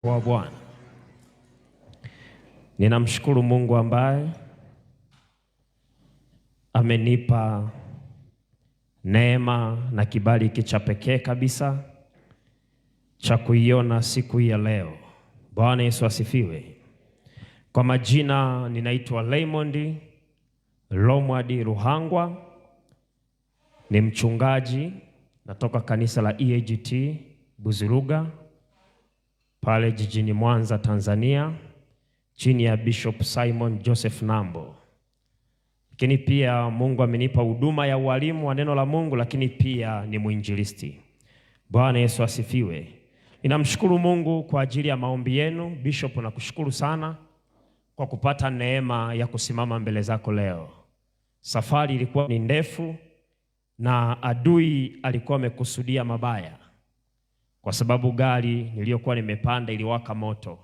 Wa Bwana. Ninamshukuru Mungu ambaye amenipa neema na kibali hiki cha pekee kabisa cha kuiona siku hii ya leo. Bwana Yesu asifiwe. Kwa majina ninaitwa Raymond Lomwadi Ruhangwa, ni mchungaji, natoka kanisa la EAGT Buziruga pale jijini Mwanza, Tanzania, chini ya Bishop Simon Joseph Nambo. Lakini pia Mungu amenipa huduma ya ualimu wa neno la Mungu, lakini pia ni mwinjilisti. Bwana Yesu asifiwe. Ninamshukuru Mungu kwa ajili ya maombi yenu. Bishop, nakushukuru sana kwa kupata neema ya kusimama mbele zako leo. Safari ilikuwa ni ndefu na adui alikuwa amekusudia mabaya, kwa sababu gari niliyokuwa nimepanda iliwaka moto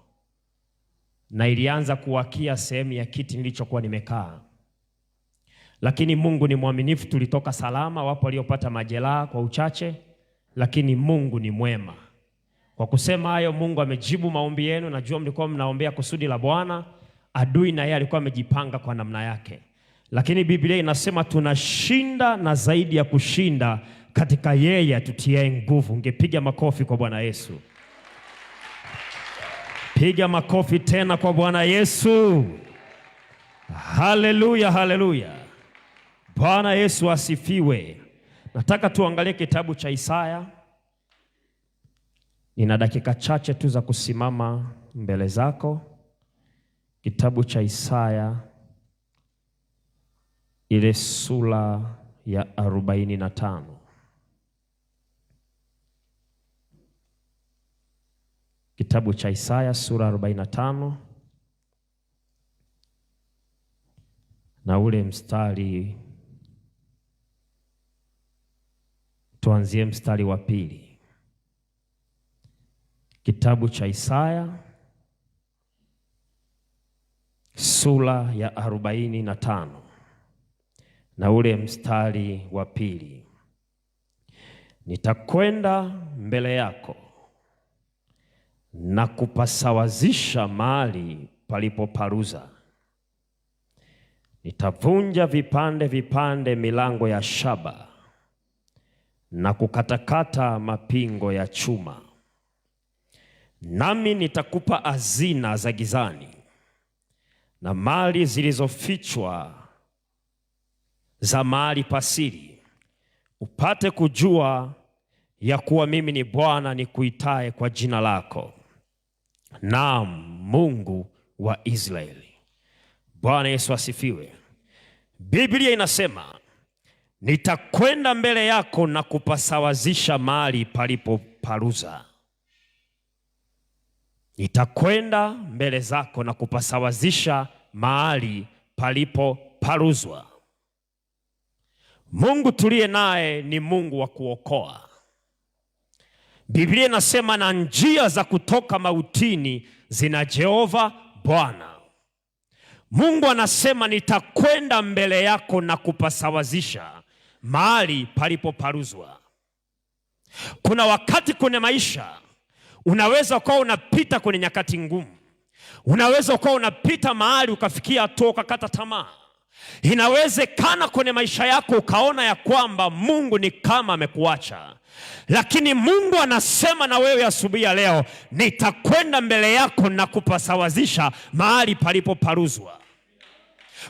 na ilianza kuwakia sehemu ya kiti nilichokuwa nimekaa, lakini Mungu ni mwaminifu, tulitoka salama. Wapo waliopata majeraha kwa uchache, lakini Mungu ni mwema. Kwa kusema hayo, Mungu amejibu maombi yenu. Najua mlikuwa mnaombea kusudi la Bwana. Adui na yeye alikuwa amejipanga kwa namna yake, lakini Biblia inasema tunashinda na zaidi ya kushinda katika yeye atutiaye nguvu. Ungepiga makofi kwa Bwana Yesu. Piga makofi tena kwa Bwana Yesu. Haleluya, haleluya. Bwana Yesu asifiwe. Nataka tuangalie kitabu cha Isaya. Nina dakika chache tu za kusimama mbele zako. Kitabu cha Isaya ile sura ya 45. Kitabu cha Isaya sura 45 na ule mstari, tuanzie mstari wa pili. Kitabu cha Isaya sura ya 45 na ule mstari wa pili. Nitakwenda mbele yako na kupasawazisha mahali palipoparuza, nitavunja vipande vipande milango ya shaba na kukatakata mapingo ya chuma. Nami nitakupa hazina za gizani na mali zilizofichwa za mahali pasiri, upate kujua ya kuwa mimi ni Bwana nikuitaye kwa jina lako, naam, Mungu wa Israeli. Bwana Yesu asifiwe. Biblia inasema nitakwenda mbele yako na kupasawazisha mahali palipoparuza. Nitakwenda mbele zako na kupasawazisha mahali palipoparuzwa. Mungu tuliye naye ni Mungu wa kuokoa. Biblia inasema na njia za kutoka mautini zina Jehova Bwana. Mungu anasema nitakwenda mbele yako na kupasawazisha mahali palipoparuzwa. Kuna wakati kwenye maisha unaweza ukawa unapita kwenye nyakati ngumu, unaweza ukawa unapita mahali ukafikia hatua ukakata tamaa. Inawezekana kwenye maisha yako ukaona ya kwamba Mungu ni kama amekuacha, lakini Mungu anasema na wewe asubuhi ya leo, nitakwenda mbele yako na kupasawazisha mahali palipoparuzwa.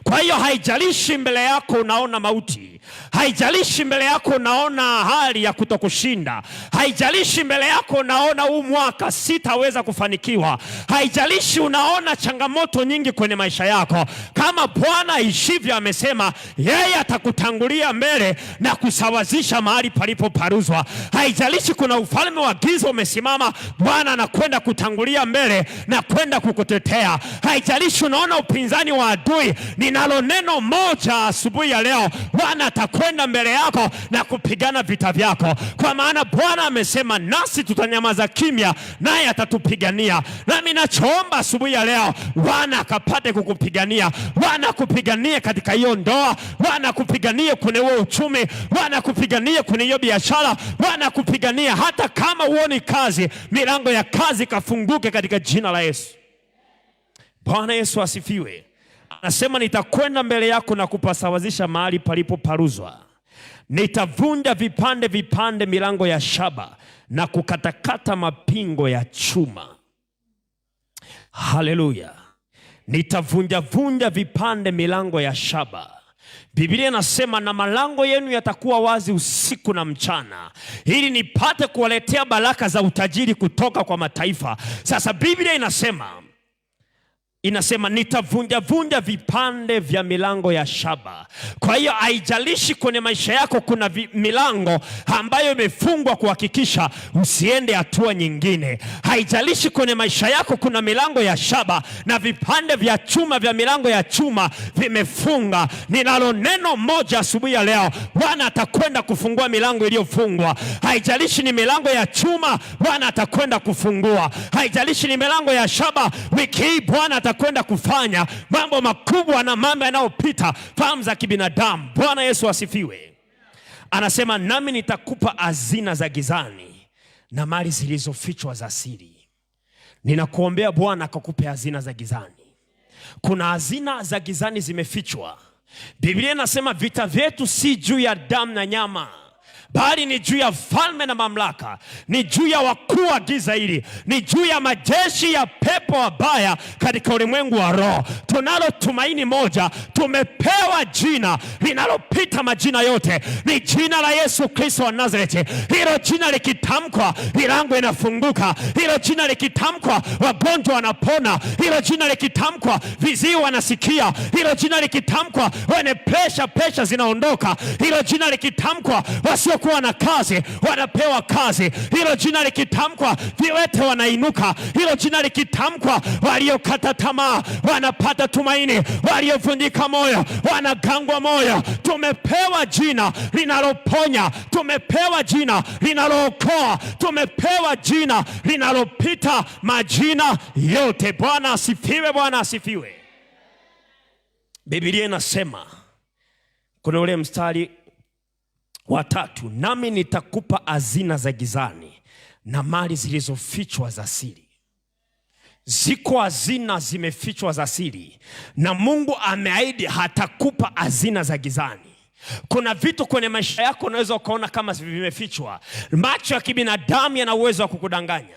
Kwa hiyo haijalishi mbele yako unaona mauti, haijalishi mbele yako unaona hali ya kutokushinda, haijalishi mbele yako unaona huu mwaka sitaweza kufanikiwa, haijalishi unaona changamoto nyingi kwenye maisha yako, kama Bwana ishivyo amesema, yeye atakutangulia mbele na kusawazisha mahali palipoparuzwa. Haijalishi kuna ufalme wa giza umesimama, Bwana anakwenda kutangulia mbele na kwenda kukutetea. Haijalishi unaona upinzani wa adui ni Ninalo neno moja asubuhi ya leo, Bwana atakwenda mbele yako na kupigana vita vyako, kwa maana Bwana amesema nasi tutanyamaza kimya, naye atatupigania. Nami nachoomba asubuhi ya leo, Bwana akapate kukupigania. Bwana akupiganie katika hiyo ndoa, Bwana akupiganie kwenye huo uchumi, Bwana akupiganie kwenye hiyo biashara, Bwana akupigania hata kama huoni kazi, milango ya kazi kafunguke katika jina la Yesu. Bwana Yesu asifiwe. Anasema nitakwenda mbele yako na kupasawazisha mahali palipoparuzwa, nitavunja vipande vipande milango ya shaba na kukatakata mapingo ya chuma. Haleluya! Nitavunjavunja vipande milango ya shaba. Biblia inasema na malango yenu yatakuwa wazi usiku na mchana, ili nipate kuwaletea baraka za utajiri kutoka kwa mataifa. Sasa Biblia inasema nitavunjavunja vipande vya milango ya shaba. Kwa hiyo haijalishi kwenye maisha yako kuna milango ambayo imefungwa kuhakikisha usiende hatua nyingine. Haijalishi kwenye maisha yako kuna milango ya shaba na vipande vya chuma vya milango ya chuma vimefunga. Ninalo neno moja asubuhi ya leo, Bwana atakwenda kufungua milango iliyofungwa. Haijalishi ni milango ya chuma, Bwana atakwenda kufungua. Haijalishi ni milango ya shaba, wiki hii Bwana atakwenda kufanya mambo makubwa na mambo yanayopita fahamu za kibinadamu. Bwana Yesu asifiwe. Anasema nami nitakupa hazina za gizani na mali zilizofichwa za siri. Ninakuombea Bwana akakupe hazina za gizani. Kuna hazina za gizani zimefichwa. Biblia inasema vita vyetu si juu ya damu na nyama, bali ni juu ya falme na mamlaka, ni juu ya wakuu wa giza hili, ni juu ya majeshi ya pepo wabaya katika ulimwengu wa roho. Tunalo tumaini moja, tumepewa jina linalopita majina yote, ni jina la Yesu Kristo wa Nazareti. Hilo jina likitamkwa, milango inafunguka. Hilo jina likitamkwa, wagonjwa wanapona. Hilo jina likitamkwa, viziwi wanasikia. Hilo jina likitamkwa, wenye presha zinaondoka. Hilo jina likitamkwa, wasiokuwa na kazi wanapewa kazi. Hilo jina likitamkwa, viwete wanainuka. Hilo jina likitamkwa, waliokata tamaa wanapata tumaini, waliovunjika moyo wanagangwa moyo. Tumepewa jina linaloponya, tumepewa jina linalookoa, tumepewa jina linalopita majina yote. Bwana asifiwe, Bwana asifiwe. Biblia inasema kuna ule mstari wa 3, nami nitakupa hazina za gizani na mali zilizofichwa za siri. Ziko hazina zimefichwa za siri, na Mungu ameahidi hatakupa hazina za gizani. Kuna vitu kwenye maisha yako unaweza ukaona kama vimefichwa. Macho ya kibinadamu yana uwezo wa kukudanganya,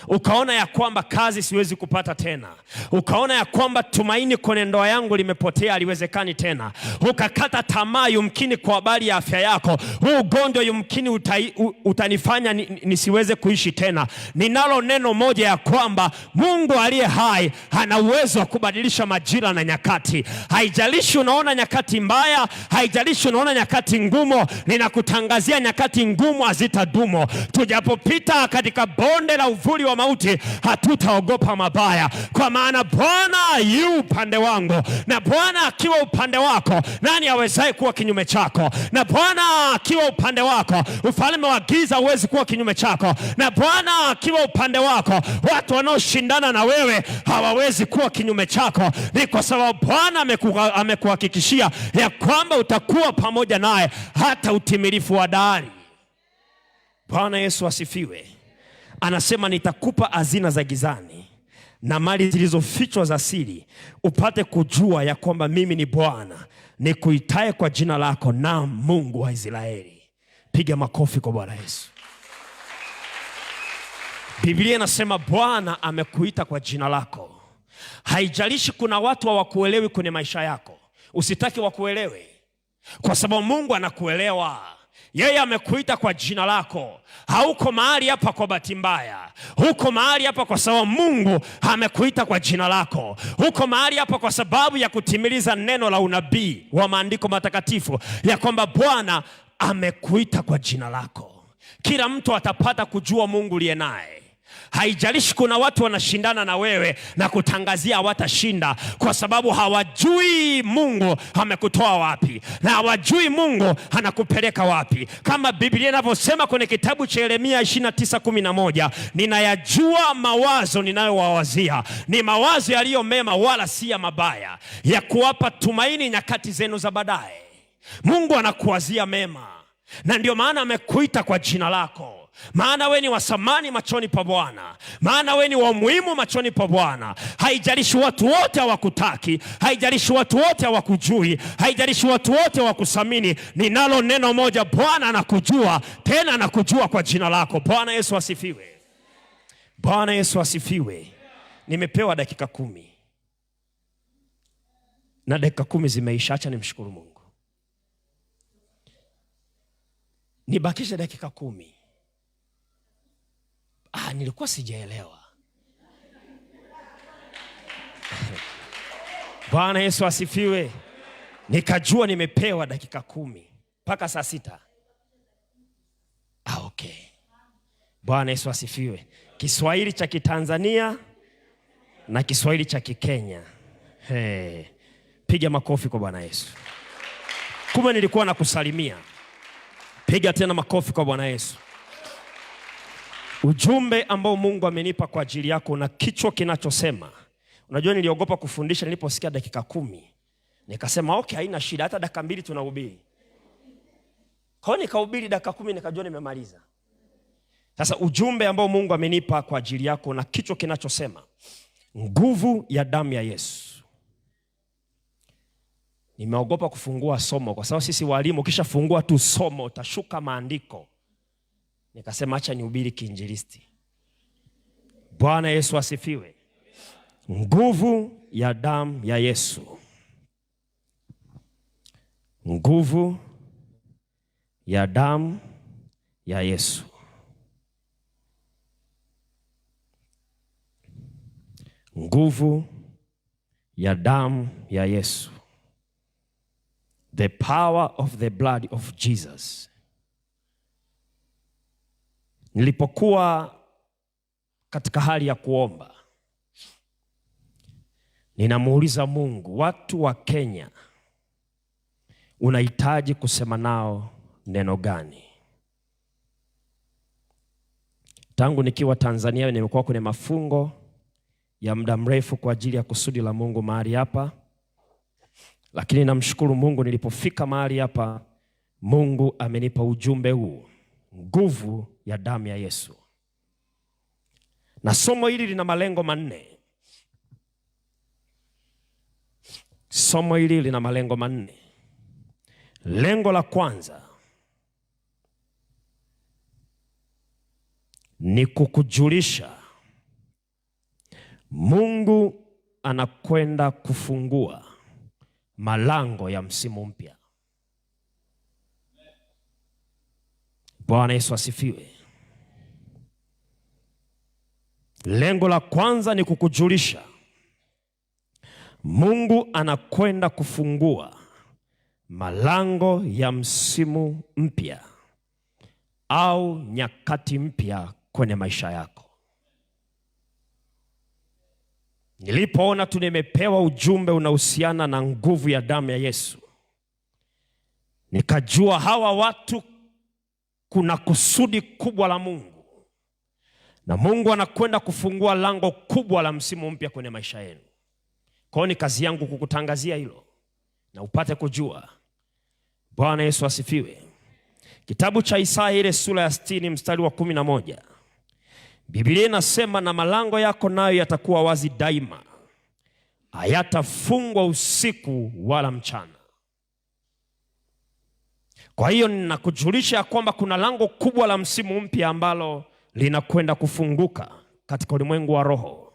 ukaona ya kwamba kazi siwezi kupata tena, ukaona ya kwamba tumaini kwenye ndoa yangu limepotea, haliwezekani tena, ukakata tamaa yumkini kwa habari ya afya yako, huu ugonjwa yumkini utanifanya nisiweze kuishi tena. Ninalo neno moja ya kwamba Mungu aliye hai ana uwezo wa kubadilisha majira na nyakati. Haijalishi unaona nyakati mbaya, haijalishi unaona nyakati ngumu, ninakutangazia nyakati ngumu hazitadumu. Tujapopita katika bonde la uvuli wa mauti, hatutaogopa mabaya, kwa maana Bwana yu upande wangu, na Bwana akiwa upande wako, nani awezaye kuwa kinyume chako? Na Bwana akiwa upande wako, ufalme wa giza huwezi kuwa kinyume chako. Na Bwana akiwa upande wako, watu wanaoshindana na wewe hawawezi kuwa kinyume chako. Ni kwa sababu Bwana amekuhakikishia ya kwamba utakuwa pamoja naye hata utimilifu wa dahari. Bwana Yesu asifiwe. Anasema nitakupa hazina za gizani na mali zilizofichwa za siri, upate kujua ya kwamba mimi ni Bwana nikuitaye kwa jina lako, na Mungu wa Israeli. Piga makofi kwa Bwana Yesu. Biblia inasema Bwana amekuita kwa jina lako. Haijalishi kuna watu hawakuelewi kwenye maisha yako, usitaki wakuelewe, kwa sababu Mungu anakuelewa. Yeye amekuita kwa jina lako. Hauko mahali hapa kwa bahati mbaya. Huko mahali hapa kwa sababu Mungu amekuita kwa jina lako. Huko mahali hapa kwa sababu ya kutimiliza neno la unabii wa maandiko matakatifu ya kwamba Bwana amekuita kwa jina lako. Kila mtu atapata kujua Mungu uliye naye. Haijalishi kuna watu wanashindana na wewe na kutangazia hawatashinda, kwa sababu hawajui Mungu amekutoa wapi na hawajui Mungu anakupeleka wapi. Kama Biblia inavyosema kwenye kitabu cha Yeremia 29:11, ninayajua mawazo ninayowawazia, ni mawazo yaliyo mema wala si ya mabaya, ya kuwapa tumaini nyakati zenu za baadaye. Mungu anakuwazia mema, na ndio maana amekuita kwa jina lako, maana we ni wa thamani machoni pa Bwana, maana we ni wa muhimu machoni pa Bwana. Haijalishi watu wote hawakutaki, haijalishi watu wote hawakujui, haijalishi watu wote hawakuthamini, ninalo neno moja, Bwana anakujua, tena anakujua kwa jina lako. Bwana Yesu asifiwe. Bwana Yesu asifiwe. Nimepewa dakika 10 na dakika 10 zimeisha. Acha nimshukuru Mungu. Nibakishe dakika 10. Nilikuwa sijaelewa. Bwana Yesu asifiwe. Nikajua nimepewa dakika 10 mpaka saa 6. Okay. Bwana Yesu asifiwe. Kiswahili cha Kitanzania na Kiswahili cha Kikenya. Hey. Piga makofi kwa Bwana Yesu. Kumbe nilikuwa nakusalimia. Piga tena makofi kwa Bwana Yesu. Ujumbe ambao Mungu amenipa kwa ajili yako na kichwa kinachosema. Unajua niliogopa kufundisha niliposikia dakika 10. Nikasema okay, haina shida, hata dakika 2 tunahubiri. Kwa hiyo nikahubiri dakika 10 nikajua nimemaliza. Sasa ujumbe ambao Mungu amenipa kwa ajili yako na kichwa kinachosema nguvu ya damu ya Yesu. Nimeogopa kufungua somo kwa sababu sisi walimu ukishafungua tu somo utashuka maandiko. Nikasema acha nihubiri kiinjilisti. Bwana Yesu asifiwe. Nguvu ya damu ya Yesu. Nguvu ya damu ya Yesu. Nguvu ya damu ya Yesu. The power of the blood of Jesus. Nilipokuwa katika hali ya kuomba, ninamuuliza Mungu, watu wa Kenya unahitaji kusema nao neno gani? Tangu nikiwa Tanzania nimekuwa kwenye mafungo ya muda mrefu kwa ajili ya kusudi la Mungu mahali hapa. Lakini namshukuru Mungu, nilipofika mahali hapa Mungu amenipa ujumbe huu, nguvu ya damu ya Yesu. Na somo hili lina malengo manne. Somo hili lina malengo manne. Lengo la kwanza ni kukujulisha Mungu anakwenda kufungua malango ya msimu mpya. Bwana Yesu asifiwe. Lengo la kwanza ni kukujulisha Mungu anakwenda kufungua malango ya msimu mpya au nyakati mpya kwenye maisha yako. Nilipoona tu nimepewa ujumbe unahusiana na nguvu ya damu ya Yesu, nikajua hawa watu kuna kusudi kubwa la Mungu, na Mungu anakwenda kufungua lango kubwa la msimu mpya kwenye maisha yenu. Kwa hiyo ni kazi yangu kukutangazia hilo na upate kujua. Bwana Yesu asifiwe. Kitabu cha Isaya ile sura ya 60 mstari wa 11. Biblia inasema, na malango yako nayo yatakuwa wazi daima, hayatafungwa usiku wala mchana. Kwa hiyo ninakujulisha ya kwamba kuna lango kubwa la msimu mpya ambalo linakwenda kufunguka katika ulimwengu wa roho.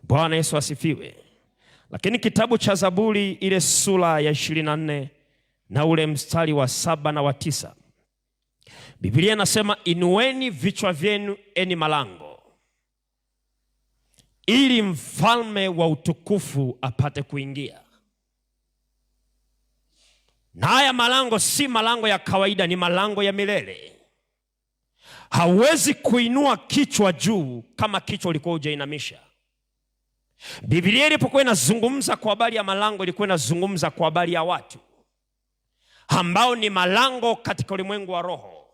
Bwana Yesu asifiwe. Lakini kitabu cha Zaburi ile sura ya 24 na ule mstari wa 7 na wa 9, Biblia inasema, inueni vichwa vyenu eni malango, ili mfalme wa utukufu apate kuingia. Na haya malango si malango ya kawaida, ni malango ya milele. Hauwezi kuinua kichwa juu kama kichwa ulikuwa hujainamisha. Biblia ilipokuwa inazungumza kwa habari ya malango, ilikuwa inazungumza kwa habari ya watu ambao ni malango katika ulimwengu wa roho,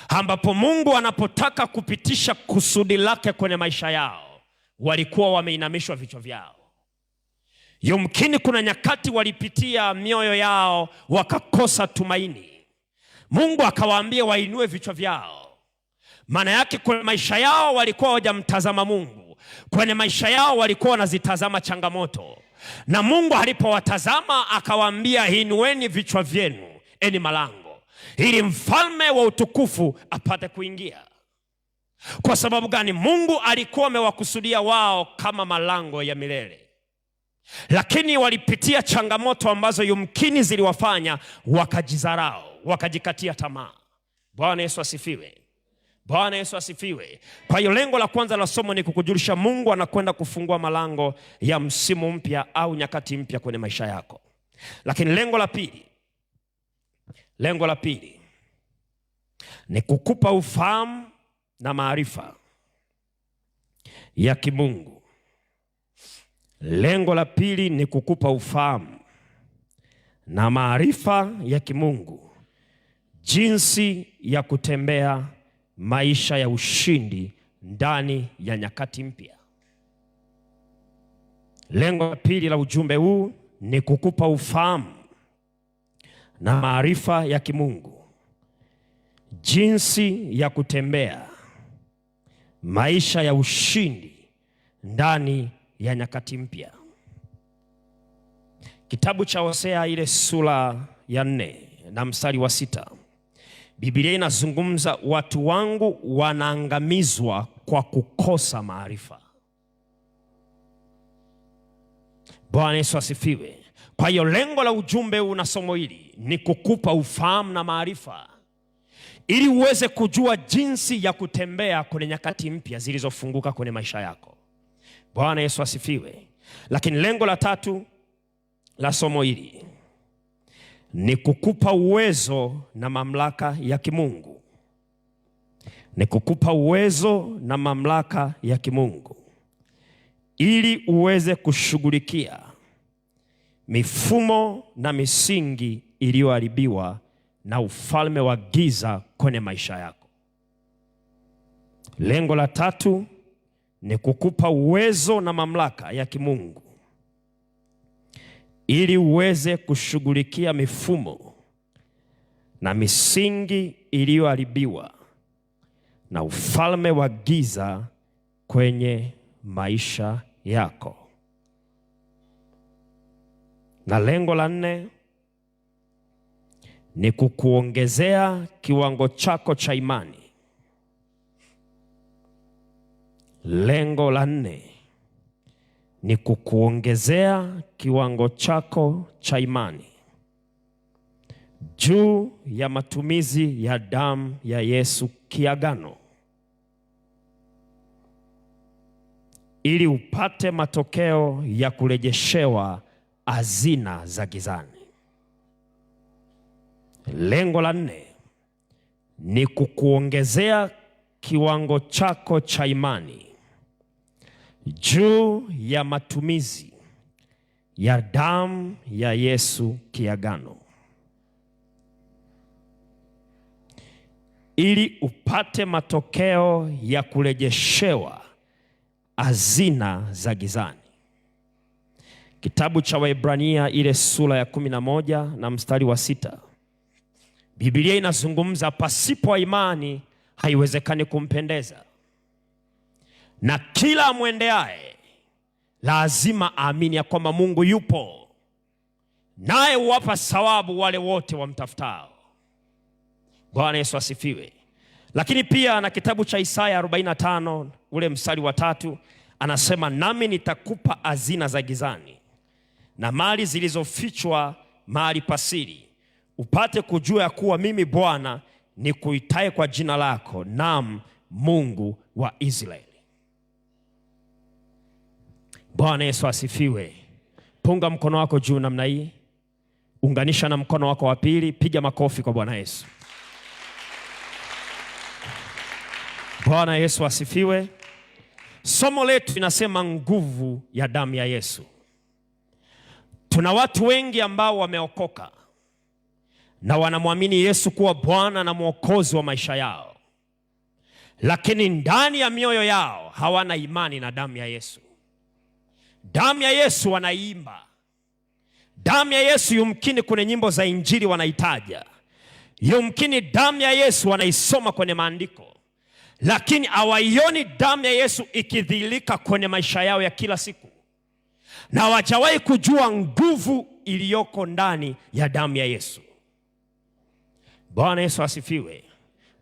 ambapo Mungu anapotaka kupitisha kusudi lake kwenye maisha yao, walikuwa wameinamishwa vichwa vyao. Yumkini kuna nyakati walipitia mioyo yao wakakosa tumaini. Mungu akawaambia wainue vichwa vyao. Maana yake kwenye maisha yao walikuwa hawajamtazama Mungu. Kwenye maisha yao walikuwa wanazitazama changamoto. Na Mungu alipowatazama akawaambia, inueni vichwa vyenu eni malango, ili mfalme wa utukufu apate kuingia. Kwa sababu gani? Mungu alikuwa amewakusudia wao kama malango ya milele. Lakini walipitia changamoto ambazo yumkini ziliwafanya wakajidharau, wakajikatia tamaa. Bwana Yesu asifiwe. Bwana Yesu asifiwe. Kwa hiyo lengo la kwanza la somo ni kukujulisha Mungu anakwenda kufungua malango ya msimu mpya au nyakati mpya kwenye maisha yako. Lakini lengo la pili ni kukupa ufahamu na maarifa ya kimungu. Lengo la pili ni kukupa ufahamu na maarifa ya kimungu, jinsi ya kutembea maisha ya ushindi ndani ya nyakati mpya. Lengo la pili la ujumbe huu ni kukupa ufahamu na maarifa ya kimungu, jinsi ya kutembea maisha ya ushindi ndani ya nyakati mpya. Kitabu cha Hosea ile sura ya 4 na mstari wa 6, Biblia inazungumza watu wangu wanaangamizwa kwa kukosa maarifa. Bwana Yesu asifiwe. Kwa hiyo lengo la ujumbe huu na somo hili ni kukupa ufahamu na maarifa ili uweze kujua jinsi ya kutembea kwenye nyakati mpya zilizofunguka kwenye maisha yako. Bwana Yesu asifiwe. Lakini lengo la tatu la somo hili ni kukupa uwezo na mamlaka ya kimungu. Ni kukupa uwezo na mamlaka ya kimungu ili uweze kushughulikia mifumo na misingi iliyoharibiwa na ufalme wa giza kwenye maisha yako. Lengo la tatu ni kukupa uwezo na mamlaka ya kimungu ili uweze kushughulikia mifumo na misingi iliyoharibiwa na ufalme wa giza kwenye maisha yako. Na lengo la nne ni kukuongezea kiwango chako cha imani. Lengo la nne ni kukuongezea kiwango chako cha imani juu ya matumizi ya damu ya Yesu kiagano, ili upate matokeo ya kurejeshewa hazina za gizani. Lengo la nne ni kukuongezea kiwango chako cha imani juu ya matumizi ya damu ya Yesu kiagano, ili upate matokeo ya kurejeshewa hazina za gizani. Kitabu cha Waebrania ile sura ya 11 na mstari wa 6, Biblia inazungumza pasipo imani haiwezekani kumpendeza, na kila amwendeaye lazima aamini ya kwamba Mungu yupo, naye huwapa thawabu wale wote wamtafutao. Bwana Yesu asifiwe. Lakini pia na kitabu cha Isaya 45 ule mstari wa 3 anasema, nami nitakupa hazina za gizani na mali zilizofichwa mahali pasiri, upate kujua ya kuwa mimi Bwana nikuitaye kwa jina lako, naam Mungu wa Israeli. Bwana Yesu asifiwe. Punga mkono wako juu namna hii, unganisha na mkono wako wa pili, piga makofi kwa Bwana Yesu. Bwana Yesu asifiwe. Somo letu linasema nguvu ya damu ya Yesu. Tuna watu wengi ambao wameokoka na wanamwamini Yesu kuwa Bwana na Mwokozi wa maisha yao, lakini ndani ya mioyo yao hawana imani na damu ya Yesu. Damu ya Yesu wanaiimba, damu ya Yesu yumkini kwenye nyimbo za Injili wanaitaja, yumkini damu ya Yesu wanaisoma kwenye maandiko, lakini hawaioni damu ya Yesu ikidhihirika kwenye maisha yao ya kila siku, na hawajawahi kujua nguvu iliyoko ndani ya damu ya Yesu. Bwana Yesu asifiwe.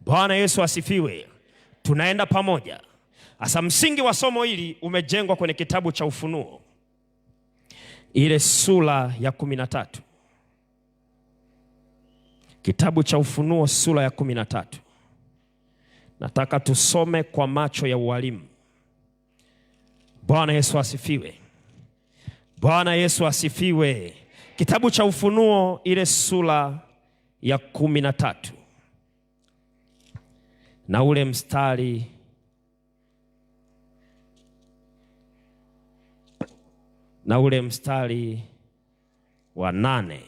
Bwana Yesu asifiwe. Tunaenda pamoja. Sasa msingi wa somo hili umejengwa kwenye kitabu cha Ufunuo, ile sura ya 13. Kitabu cha Ufunuo sura ya 13. Nataka tusome kwa macho ya ualimu. Bwana Yesu asifiwe. Bwana Yesu asifiwe. Kitabu cha Ufunuo ile sura ya 13 na ule mstari wa 8.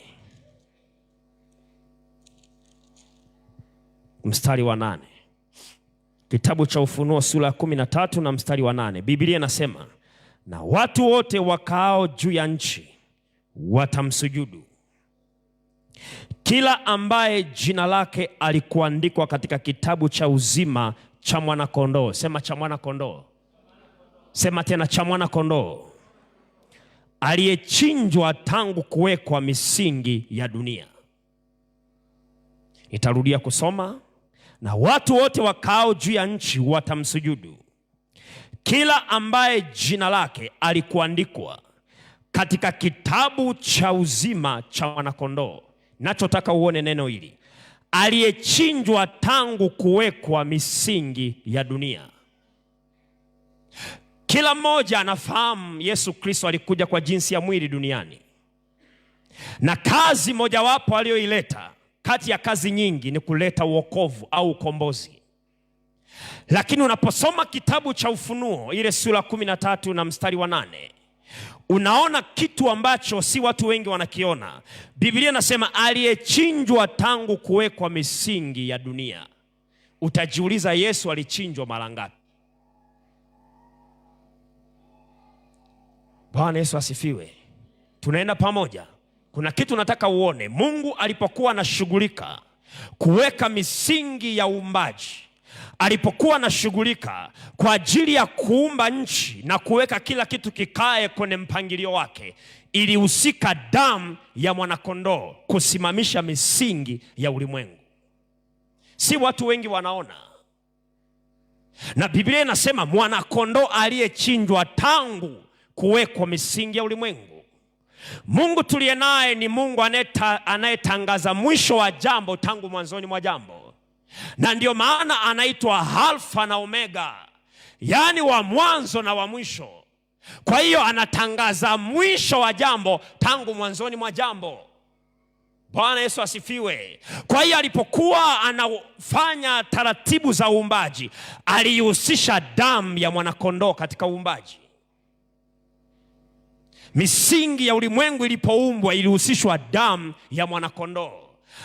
Mstari wa 8. Kitabu cha Ufunuo sura ya 13 na mstari wa 8. Biblia inasema, na watu wote wakaao juu ya nchi watamsujudu, kila ambaye jina lake alikuandikwa katika kitabu cha uzima cha mwana-kondoo. Sema cha mwana-kondoo. Sema tena cha mwana-kondoo, aliyechinjwa tangu kuwekwa misingi ya dunia. Nitarudia kusoma. Na watu wote wakao juu ya nchi watamsujudu, kila ambaye jina lake alikuandikwa katika kitabu cha uzima cha mwana-kondoo. Nachotaka uone neno hili, aliyechinjwa tangu kuwekwa misingi ya dunia. Kila mmoja anafahamu Yesu Kristo alikuja kwa jinsi ya mwili duniani, na kazi mojawapo aliyoileta kati ya kazi nyingi ni kuleta wokovu au ukombozi. Lakini unaposoma kitabu cha Ufunuo ile sura 13 na mstari wa 8, unaona kitu ambacho si watu wengi wanakiona. Biblia inasema aliyechinjwa tangu kuwekwa misingi ya dunia. Utajiuliza, Yesu alichinjwa mara ngapi? Bwana Yesu asifiwe. Tunaenda pamoja. Kuna kitu nataka uone. Mungu alipokuwa anashughulika kuweka misingi ya uumbaji, alipokuwa anashughulika kwa ajili ya kuumba nchi na kuweka kila kitu kikae kwenye mpangilio wake, ilihusika damu ya mwanakondoo kusimamisha misingi ya ulimwengu. Si watu wengi wanaona. Na Biblia inasema mwanakondoo aliyechinjwa tangu kuwekwa misingi ya ulimwengu. Mungu tuliye naye ni Mungu anayetangaza mwisho wa jambo tangu mwanzoni mwa jambo. Na ndio maana anaitwa Alfa na Omega, yaani wa mwanzo na wa mwisho. Kwa hiyo anatangaza mwisho wa jambo tangu mwanzoni mwa jambo. Bwana Yesu asifiwe. Kwa hiyo alipokuwa anafanya taratibu za uumbaji, alihusisha damu ya mwanakondoo katika uumbaji. Misingi ya ulimwengu ilipoumbwa ilihusishwa damu ya mwanakondoo,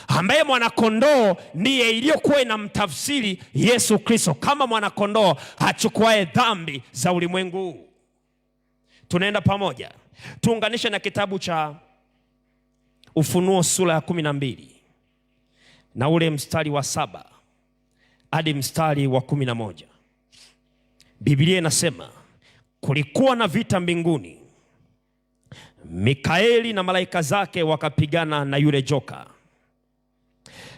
ambaye mwanakondoo ndiye iliyokuwa inamtafsiri Yesu Kristo kama mwanakondoo achukuaye dhambi za ulimwengu huu. Tunaenda pamoja. Tuunganishe na kitabu cha Ufunuo sura ya 12 na ule mstari wa 7 hadi mstari wa 11. Biblia inasema kulikuwa na vita mbinguni, Mikaeli na malaika zake wakapigana na yule joka.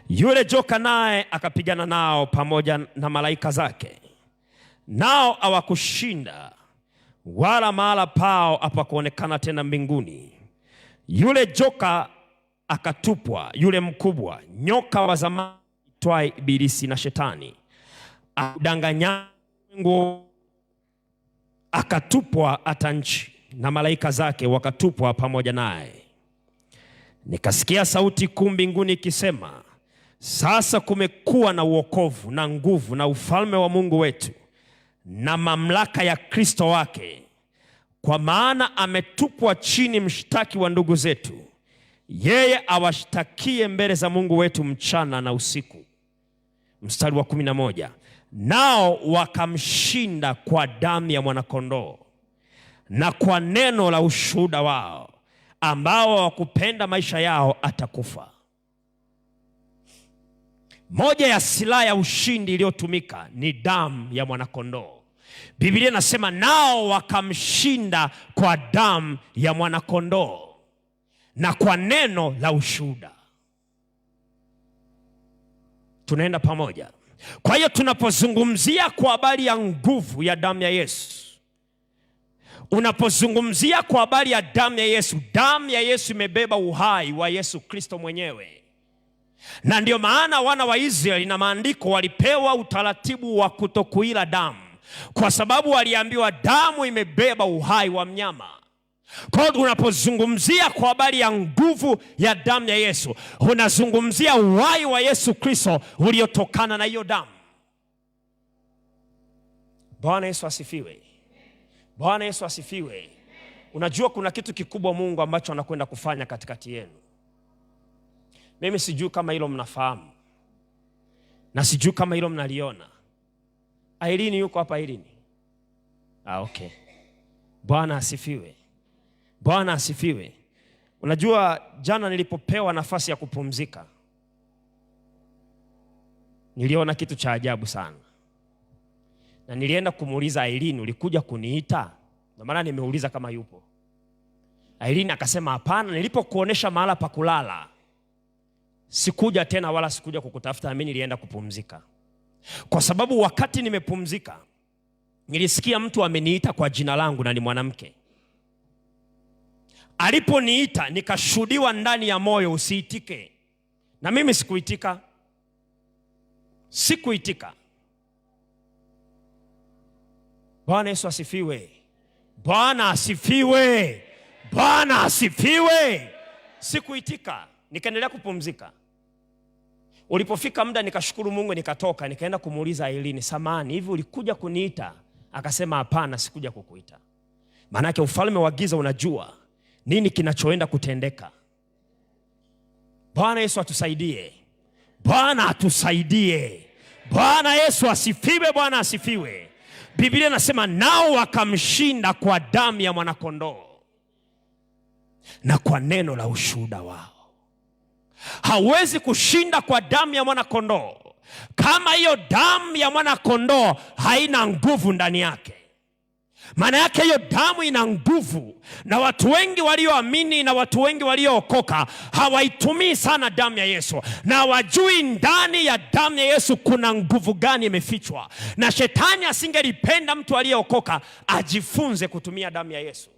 Yule joka naye akapigana nao pamoja na malaika zake, nao hawakushinda, wala mahala pao hapakuonekana tena mbinguni. Yule joka akatupwa, yule mkubwa, nyoka wa zamani aitwaye Ibilisi na Shetani, adanganya ulimwengu, akatupwa hata nchi, na malaika zake wakatupwa pamoja naye. Nikasikia sauti kuu mbinguni ikisema, Sasa kumekuwa na uokovu na nguvu na ufalme wa Mungu wetu na mamlaka ya Kristo wake, kwa maana ametupwa chini mshtaki wa ndugu zetu, yeye awashtakie mbele za Mungu wetu mchana na usiku. Mstari wa 11, nao wakamshinda kwa damu ya mwanakondoo na kwa neno la ushuhuda wao, ambao hawakupenda maisha yao atakufa. Moja ya silaha ya ushindi iliyotumika ni damu ya mwanakondoo. Biblia inasema nao wakamshinda kwa damu ya mwanakondoo na kwa neno la ushuhuda. Tunaenda pamoja. Kwa hiyo tunapozungumzia kwa habari ya nguvu ya damu ya Yesu, unapozungumzia kwa habari ya damu ya Yesu, damu ya Yesu imebeba uhai wa Yesu Kristo mwenyewe. Na ndio maana wana wa Israeli na maandiko walipewa utaratibu wa kutokuila damu, kwa sababu waliambiwa damu imebeba uhai wa mnyama. Kwa hiyo unapozungumzia kwa habari ya nguvu ya damu ya Yesu, unazungumzia uhai wa Yesu Kristo uliotokana na hiyo damu. Bwana Yesu asifiwe. Bwana Yesu asifiwe. Unajua kuna kitu kikubwa Mungu ambacho anakwenda kufanya katikati yenu. Mimi sijui kama hilo mnafahamu na sijui kama hilo mnaliona. Airini yuko hapa? Airini? Ah, okay. Bwana asifiwe. Bwana asifiwe. Unajua jana nilipopewa nafasi ya kupumzika, niliona kitu cha ajabu sana. Na nilienda kumuuliza Airini, ulikuja kuniita? Ndio maana nimeuliza kama yupo. Airini akasema hapana, nilipokuonesha mahala pa kulala sikuja tena wala sikuja kukutafuta, mimi nilienda kupumzika. Kwa sababu wakati nimepumzika nilisikia mtu ameniita kwa jina langu na ni mwanamke. Aliponiita nikashuhudiwa ndani ya moyo, usiitike. Na mimi sikuitika. Sikuitika. Bwana Yesu asifiwe. Bwana asifiwe. Bwana asifiwe. Sikuitika, nikaendelea kupumzika. Ulipofika muda nikashukuru Mungu, nikatoka, nikaenda kumuuliza Aileen, samahani, hivi ulikuja kuniita? Akasema hapana, sikuja kukuita. Maana yake ufalme wa giza unajua nini kinachoenda kutendeka. Bwana Yesu atusaidie. Bwana atusaidie. Bwana Yesu asifiwe. Bwana asifiwe. Biblia inasema nao wakamshinda kwa damu ya mwanakondoo na kwa neno la ushuhuda wao. Hawezi kushinda kwa damu ya mwanakondoo kama hiyo damu ya mwanakondoo haina nguvu ndani yake. Maana yake hiyo damu ina nguvu, na watu wengi walioamini na watu wengi waliookoka hawaitumii sana damu ya Yesu, na hawajui ndani ya damu ya Yesu kuna nguvu gani imefichwa. Na shetani asingelipenda mtu aliyeokoka ajifunze kutumia damu ya Yesu.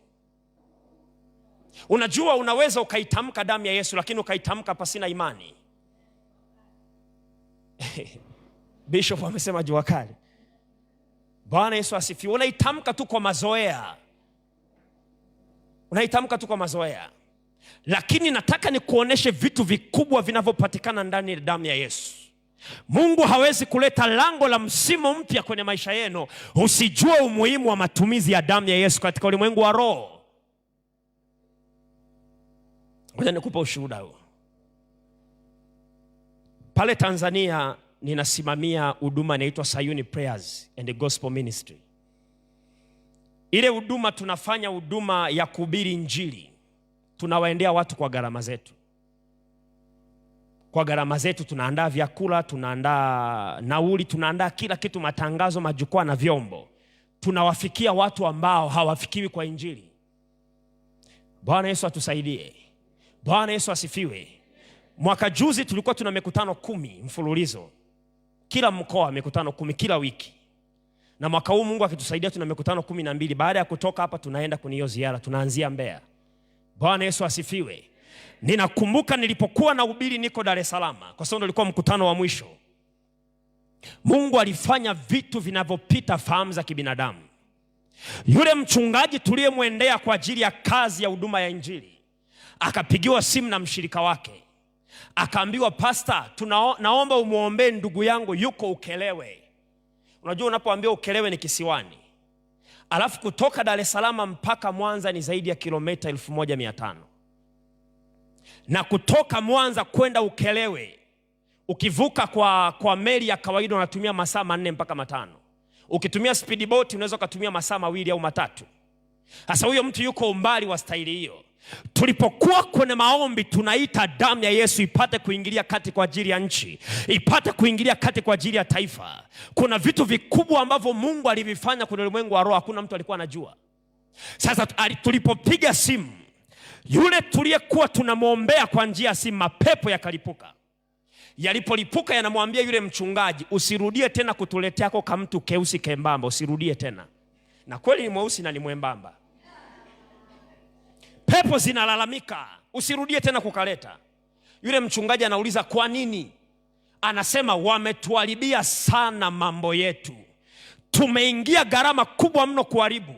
Unajua, unaweza ukaitamka damu ya Yesu lakini ukaitamka pasina imani. Bishop amesema jua kali. Bwana Yesu asifiwe. Unaitamka tu kwa mazoea. Unaitamka tu kwa mazoea. Lakini nataka nikuoneshe vitu vikubwa vinavyopatikana ndani ya damu ya Yesu. Mungu hawezi kuleta lango la msimu mpya kwenye maisha yenu usijue umuhimu wa matumizi ya damu ya Yesu katika ulimwengu wa roho. Ngoja nikupe ushuhuda huu. Pale Tanzania ninasimamia huduma inaitwa Sayuni Prayers and Gospel Ministry. Ile huduma tunafanya huduma ya kuhubiri Injili. Tunawaendea watu kwa gharama zetu. Kwa gharama zetu tunaandaa vyakula, tunaandaa nauli, tunaandaa kila kitu, matangazo, majukwaa na vyombo. Tunawafikia watu ambao hawafikiwi kwa Injili. Bwana Yesu atusaidie. Bwana Yesu asifiwe. Mwaka juzi tulikuwa tuna mikutano 10 mfululizo. Kila mkoa mikutano 10 kila wiki. Na mwaka huu Mungu akitusaidia tuna mikutano 12. Baada ya kutoka hapa tunaenda kwenye hiyo ziara, tunaanzia Mbeya. Bwana Yesu asifiwe. Ninakumbuka nilipokuwa nahubiri niko Dar es Salaam, kwa sababu ndio ulikuwa mkutano wa mwisho. Mungu alifanya vitu vinavyopita fahamu za kibinadamu. Yule mchungaji tuliyemwendea kwa ajili ya kazi ya huduma ya Injili akapigiwa simu na mshirika wake. Akaambiwa, pasta, naomba umwombee ndugu yangu yuko Ukelewe. Unajua unapoambiwa Ukelewe ni kisiwani, alafu kutoka Dar es Salaam mpaka Mwanza ni zaidi ya kilomita 1500. Na kutoka Mwanza kwenda Ukelewe ukivuka kwa meli ya kawaida unatumia masaa 4 mpaka 5. Ukitumia speedboat unaweza ukatumia masaa 2 au 3. Sasa huyo mtu yuko umbali wa staili hiyo. Tulipokuwa kwenye maombi tunaita damu ya Yesu ipate kuingilia kati kwa ajili ya nchi, ipate kuingilia kati kwa ajili ya taifa. Kuna vitu vikubwa ambavyo Mungu alivifanya kwenye ulimwengu wa roho, hakuna mtu alikuwa anajua. Sasa tulipopiga simu, yule tuliyekuwa tunamwombea kwa njia ya simu, mapepo yakalipuka. Yalipolipuka yanamwambia yule mchungaji, usirudie tena kutuletea kwa kamtu keusi kembamba, usirudie tena. Na kweli ni mweusi na ni mwembamba. Pepo zinalalamika, usirudie tena kukaleta. Yule mchungaji anauliza kwa nini? Anasema wametuharibia sana mambo yetu. Tumeingia gharama kubwa mno kuharibu.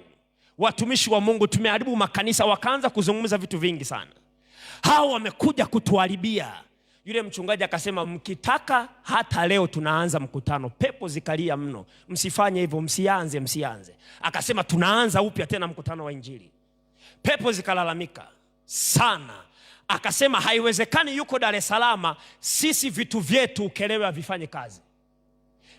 Watumishi wa Mungu tumeharibu makanisa, wakaanza kuzungumza vitu vingi sana. Hao wamekuja kutuharibia. Yule mchungaji akasema mkitaka hata leo tunaanza mkutano. Pepo zikalia mno, msifanye hivyo, msianze, msianze. Akasema tunaanza upya tena mkutano wa Injili. Pepo zikalalamika sana. Akasema haiwezekani, yuko Dar es Salaam, sisi vitu vyetu Ukelewe havifanye kazi.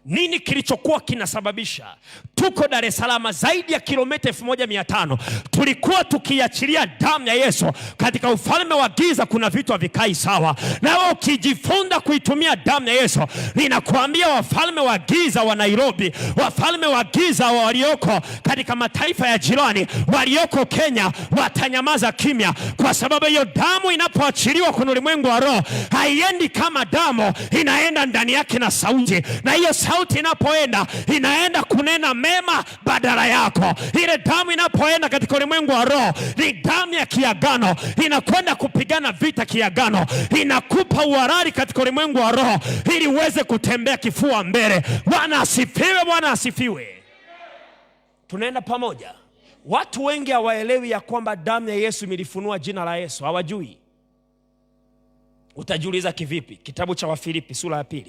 Nini kilichokuwa kinasababisha? Tuko Dar es Salaam zaidi ya kilomita 1500. Tulikuwa tukiachilia damu ya Yesu. Katika ufalme wa giza kuna vitu havikai sawa. Na wewe ukijifunza kuitumia damu ya Yesu, ninakuambia wafalme wa giza wa Nairobi, wafalme wa giza walioko katika mataifa ya jirani, walioko Kenya, watanyamaza kimya. Kwa sababu hiyo damu inapoachiliwa kwenye ulimwengu wa roho, haiendi kama damu, inaenda ndani yake na sauti. Na hiyo sauti inapoenda, inaenda kunena mema badala yako. Ile damu inapoenda katika ulimwengu wa roho ni damu ya kiagano, inakwenda kupigana vita kiagano, inakupa uhalali katika ulimwengu wa roho ili uweze kutembea kifua mbele. Bwana asifiwe, Bwana asifiwe. Tunaenda pamoja. Watu wengi hawaelewi ya kwamba damu ya Yesu imelifunua jina la Yesu, hawajui. Utajiuliza kivipi? Kitabu cha Wafilipi sura ya 2.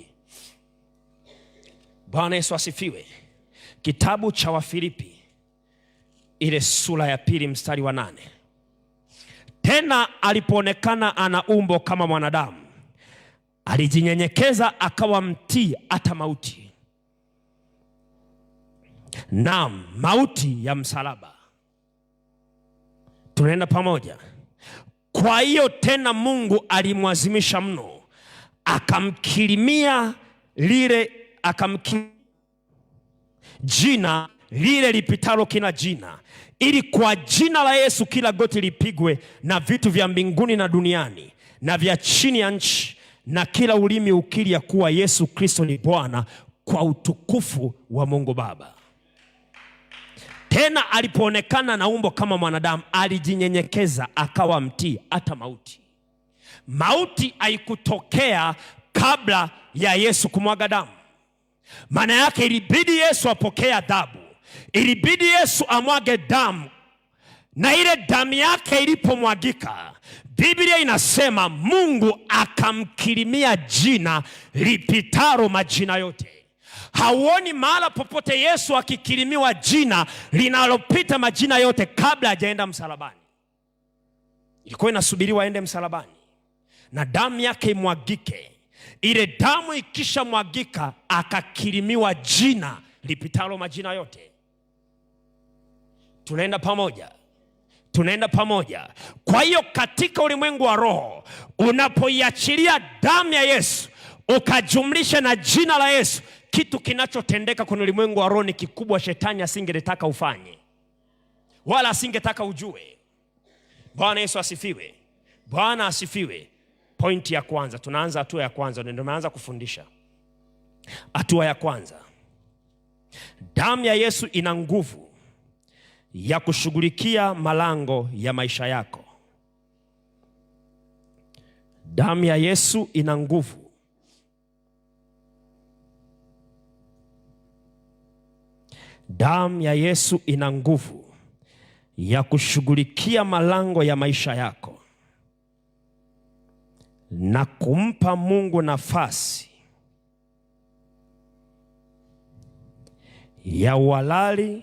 Bwana Yesu asifiwe. Kitabu cha Wafilipi ile sura ya 2 mstari wa 8. Tena alipoonekana ana umbo kama mwanadamu, alijinyenyekeza akawa mtii hata mauti. Naam, mauti ya msalaba. Tunaenda pamoja. Kwa hiyo tena Mungu alimwazimisha mno, akamkirimia lile, jina lile lipitalo kila jina, ili kwa jina la Yesu kila goti lipigwe, na vitu vya mbinguni na duniani na vya chini ya nchi, na kila ulimi ukiri ya kuwa Yesu Kristo ni Bwana, kwa utukufu wa Mungu Baba. Tena alipoonekana na umbo kama mwanadamu, alijinyenyekeza akawa mtii hata mauti. Mauti haikutokea kabla ya Yesu kumwaga damu. Maana yake ilibidi Yesu apokee adhabu, ilibidi Yesu amwage damu. Na ile damu yake ilipomwagika, Biblia inasema Mungu akamkirimia jina lipitalo majina yote. Hauoni mahala popote Yesu akikirimiwa jina linalopita majina yote kabla hajaenda msalabani. Ilikuwa inasubiriwa aende msalabani na damu yake imwagike. Ile damu ikishamwagika, akakirimiwa jina lipitalo majina yote. Tunaenda pamoja. Tunaenda pamoja. Kwa hiyo katika ulimwengu wa roho, unapoiachilia damu ya Yesu ukajumlisha na jina la Yesu, kitu kinachotendeka kwenye ulimwengu wa roho ni kikubwa. Shetani asingetaka ufanye, wala asingetaka ujue. Bwana Yesu asifiwe. Bwana asifiwe. Pointi ya kwanza, tunaanza hatua ya kwanza, ndio tumeanza kufundisha. Hatua ya kwanza, damu ya Yesu ina nguvu ya kushughulikia malango ya maisha yako. Damu ya Yesu ina nguvu. Damu ya Yesu ina nguvu ya kushughulikia malango ya maisha yako. na kumpa Mungu nafasi ya uhalali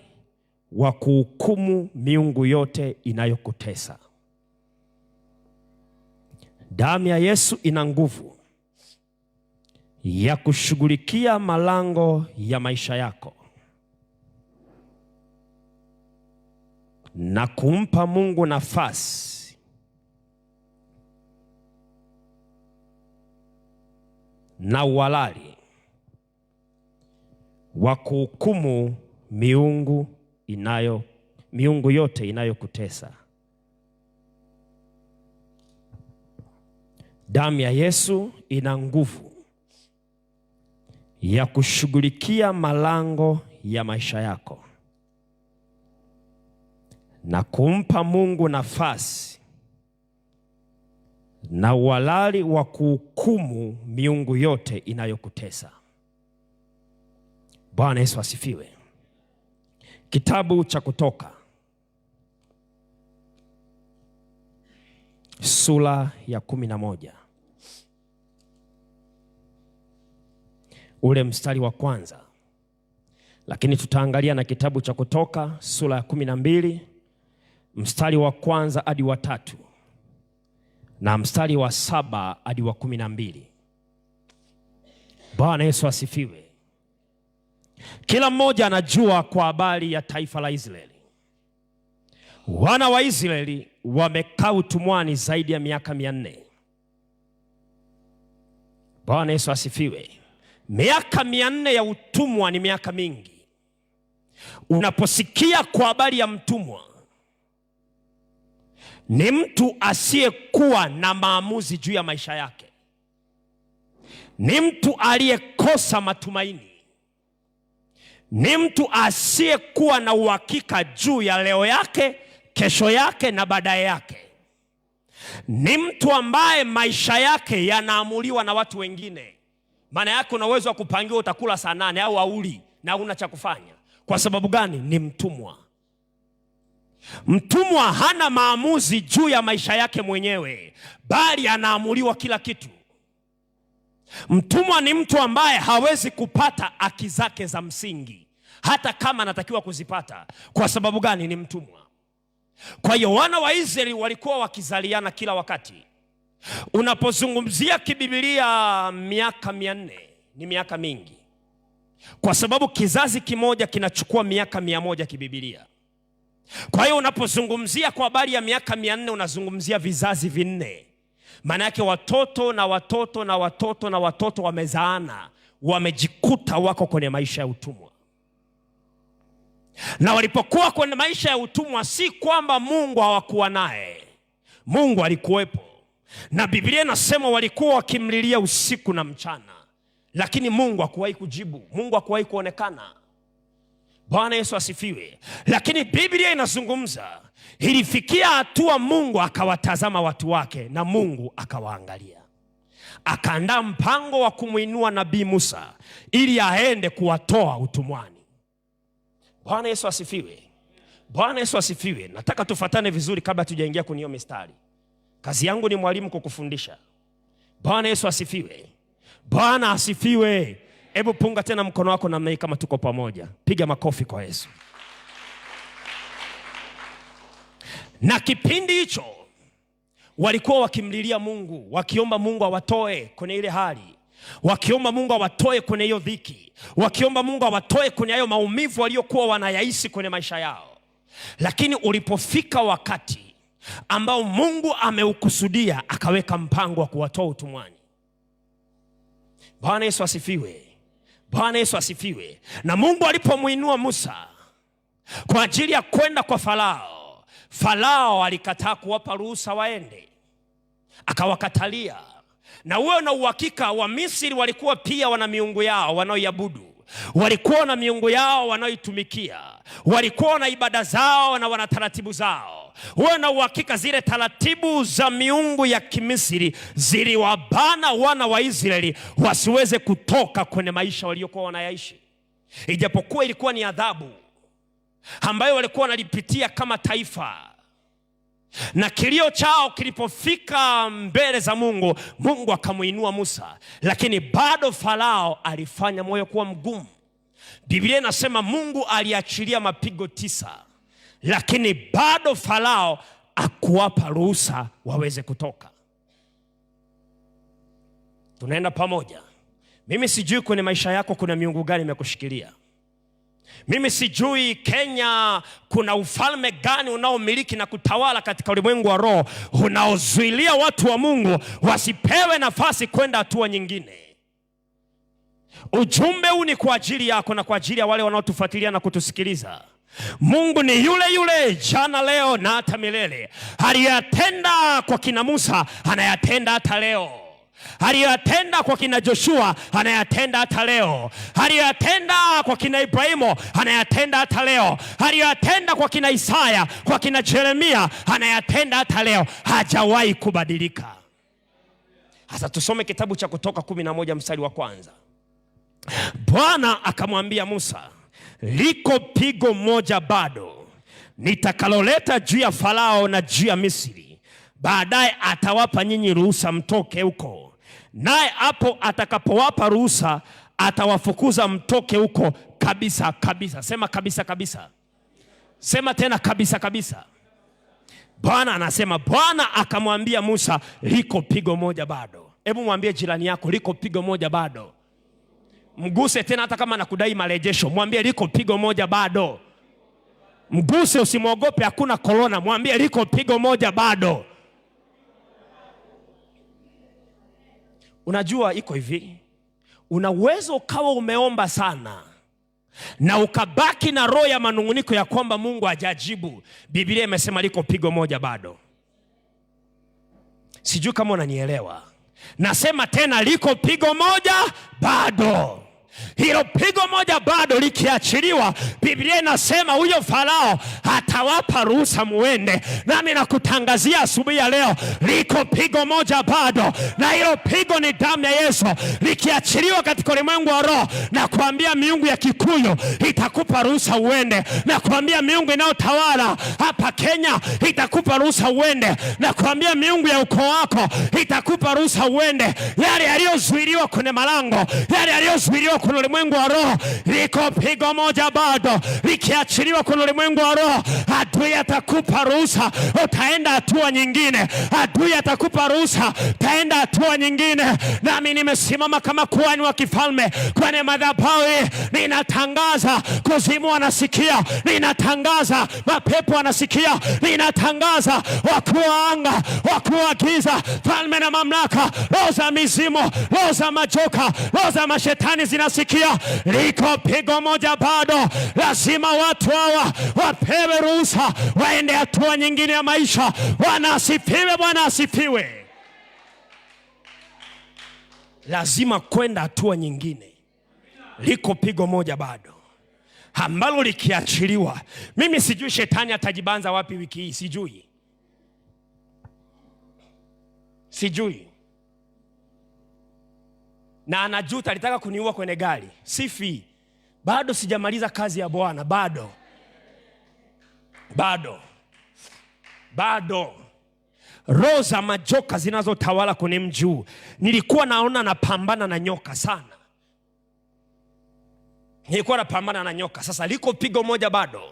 wa kuhukumu miungu yote inayokutesa. Damu ya Yesu ina nguvu ya kushughulikia malango ya maisha yako na kumpa Mungu nafasi na uhalali wa kuhukumu miungu yote inayokutesa. Damu ya Yesu ina nguvu ya kushughulikia malango ya maisha yako na kumpa Mungu nafasi na uhalali wa kuhukumu miungu yote inayokutesa. Bwana Yesu asifiwe. Kitabu cha Kutoka sura ya 11 ule mstari wa kwanza, lakini tutaangalia na kitabu cha Kutoka sura ya 12 mstari wa kwanza hadi wa 3 na mstari wa 7 hadi wa 12. Bwana Yesu asifiwe. Kila mmoja anajua kwa habari ya taifa la Israeli. Wana wa Israeli wamekaa utumwani zaidi ya miaka 400. Bwana Yesu asifiwe. Miaka 400 ya utumwa ni miaka mingi. Unaposikia kwa habari ya mtumwa, ni mtu asiyekuwa na maamuzi juu ya maisha yake. Ni mtu aliyekosa matumaini. Ni mtu asiyekuwa na uhakika juu ya leo yake, kesho yake na baadaye yake. Ni mtu ambaye maisha yake yanaamuliwa na watu wengine. Maana yake una uwezo wa kupangiwa utakula saa 8 au hauli na huna cha kufanya. Kwa sababu gani? Ni mtumwa. Mtumwa hana maamuzi juu ya maisha yake mwenyewe, bali anaamuliwa kila kitu. Mtumwa ni mtu ambaye hawezi kupata haki zake za msingi hata kama anatakiwa kuzipata. Kwa sababu gani? Ni mtumwa. Kwa hiyo wana wa Israeli walikuwa wakizaliana kila wakati. Unapozungumzia kibibilia miaka 400 ni miaka mingi, kwa sababu kizazi kimoja kinachukua miaka 100 kibibilia. Kwa hiyo unapozungumzia kwa habari ya miaka 400 unazungumzia vizazi 4. Maana yake watoto na watoto na watoto na watoto wamezaana, wamejikuta wako kwenye maisha ya utumwa. Na walipokuwa kwenye maisha ya utumwa, si kwamba Mungu hawakuwa naye. Mungu alikuwepo. Na Biblia inasema walikuwa wakimlilia usiku na mchana, lakini Mungu hakuwahi kujibu, Mungu hakuwahi kuonekana. Bwana Yesu asifiwe. Lakini Biblia inazungumza ilifikia hatua Mungu akawatazama watu wake na Mungu akawaangalia. Akaandaa mpango wa kumuinua Nabii Musa ili aende kuwatoa utumwani. Bwana Yesu asifiwe. Bwana Yesu asifiwe. Nataka tufuatane vizuri kabla tujaingia kwenye hiyo mistari. Kazi yangu ni mwalimu kukufundisha. Bwana Yesu asifiwe. Bwana asifiwe. Hebu punga tena mkono wako namna hii kama tuko pamoja. Piga makofi kwa Yesu. Na kipindi hicho walikuwa wakimlilia Mungu, wakiomba Mungu awatoe kwenye ile hali, wakiomba Mungu awatoe kwenye hiyo dhiki, wakiomba Mungu awatoe kwenye hayo maumivu waliokuwa wanayaishi kwenye maisha yao. Lakini ulipofika wakati ambao Mungu ameukusudia, akaweka mpango wa kuwatoa utumwani. Bwana Yesu asifiwe. Bwana Yesu asifiwe. Na Mungu alipomuinua Musa kwa ajili ya kwenda kwa Farao, Farao alikataa kuwapa ruhusa waende, akawakatalia. Na uwe na uhakika wa Misri walikuwa pia wana miungu yao wanaoiabudu, walikuwa na miungu yao wanaoitumikia, walikuwa na ibada zao na wana taratibu zao. Uwe na uhakika zile taratibu za miungu ya Kimisri ziliwabana wana wa Israeli wasiweze kutoka kwenye maisha waliokuwa wanayaishi. Ijapokuwa ilikuwa ni adhabu ambayo walikuwa wanalipitia kama taifa. Na kilio chao kilipofika mbele za Mungu, Mungu akamuinua Musa, lakini bado Farao alifanya moyo kuwa mgumu. Biblia inasema Mungu aliachilia mapigo 9, lakini bado Farao hakuwapa ruhusa waweze kutoka. Tunaenda pamoja. Mimi sijui kwenye maisha yako kuna miungu gani imekushikilia. Mimi sijui Kenya kuna ufalme gani unaomiliki na kutawala katika ulimwengu wa roho unaozuilia watu wa Mungu wasipewe nafasi kwenda hatua nyingine. Ujumbe huu ni kwa ajili yako na kwa ajili ya wale wanaotufuatilia na kutusikiliza. Mungu ni yule yule jana, leo na hata milele. Aliyatenda kwa kina Musa anayatenda hata leo. Aliyatenda kwa kina Joshua anayatenda hata leo. Aliyatenda kwa kina Ibrahimu anayatenda hata leo. Aliyatenda kwa kina Isaya, kwa kina Jeremia anayatenda hata leo. Hajawahi kubadilika. Sasa tusome kitabu cha Kutoka 11 mstari wa kwanza. Bwana akamwambia Musa, liko pigo moja bado nitakaloleta juu ya Farao na juu ya Misri. Baadaye atawapa nyinyi ruhusa mtoke huko. Naye hapo atakapowapa ruhusa atawafukuza mtoke huko kabisa kabisa. Sema kabisa kabisa. Sema tena kabisa kabisa. Bwana anasema, Bwana akamwambia Musa, liko pigo moja bado. Hebu mwambie jirani yako, liko pigo moja bado. Mguse tena hata kama anakudai marejesho, mwambie liko pigo moja bado. Mguse, usimwogope, hakuna corona, mwambie liko pigo moja bado. Unajua iko hivi, unaweza ukawa umeomba sana na ukabaki na roho ya manunguniko ya kwamba Mungu hajajibu. Biblia imesema liko pigo moja bado. Sijui kama unanielewa. Nasema tena liko pigo moja bado. Hilo pigo moja bado likiachiliwa, Biblia inasema huyo Farao atawapa ruhusa muende. Nami nakutangazia asubuhi ya leo, liko pigo moja bado, na hilo pigo ni damu ya Yesu. Likiachiliwa katika ulimwengu wa roho, na kuambia miungu ya Kikuyu itakupa ruhusa uende, na kuambia miungu inayotawala hapa Kenya itakupa ruhusa uende, na kuambia miungu ya ukoo wako itakupa ruhusa uende. Yale yaliyozuiliwa kwenye malango, yale yaliyozuiliwa kwenye ulimwengu wa roho, liko pigo moja bado. Likiachiliwa kwenye ulimwengu wa roho, adui atakupa ruhusa, utaenda hatua nyingine. Adui atakupa ruhusa, utaenda hatua nyingine. Nami nimesimama kama kuhani wa kifalme kwenye madhabahu hii, ninatangaza kuzimu wanasikia, ninatangaza mapepo wanasikia, ninatangaza wakuu wa anga, wakuu wa giza, falme na mamlaka, roho za mizimu, roho za majoka, roho za mashetani zinasikia. Liko pigo moja bado. Lazima watu hawa wapewe ruhusa waende hatua nyingine ya maisha. Bwana asifiwe, Bwana asifiwe. Lazima kwenda hatua nyingine. Liko pigo moja bado ambalo likiachiliwa, mimi sijui shetani atajibanza wapi wiki hii, sijui. Sijui. Na anajuta, alitaka kuniua kwenye gari. Sifi. Bado sijamaliza kazi ya Bwana, bado. Bado. Bado. Roho za majoka zinazotawala kwenye mji huu. Nilikuwa naona napambana na nyoka sana. Nilikuwa napambana na nyoka. Sasa liko pigo moja bado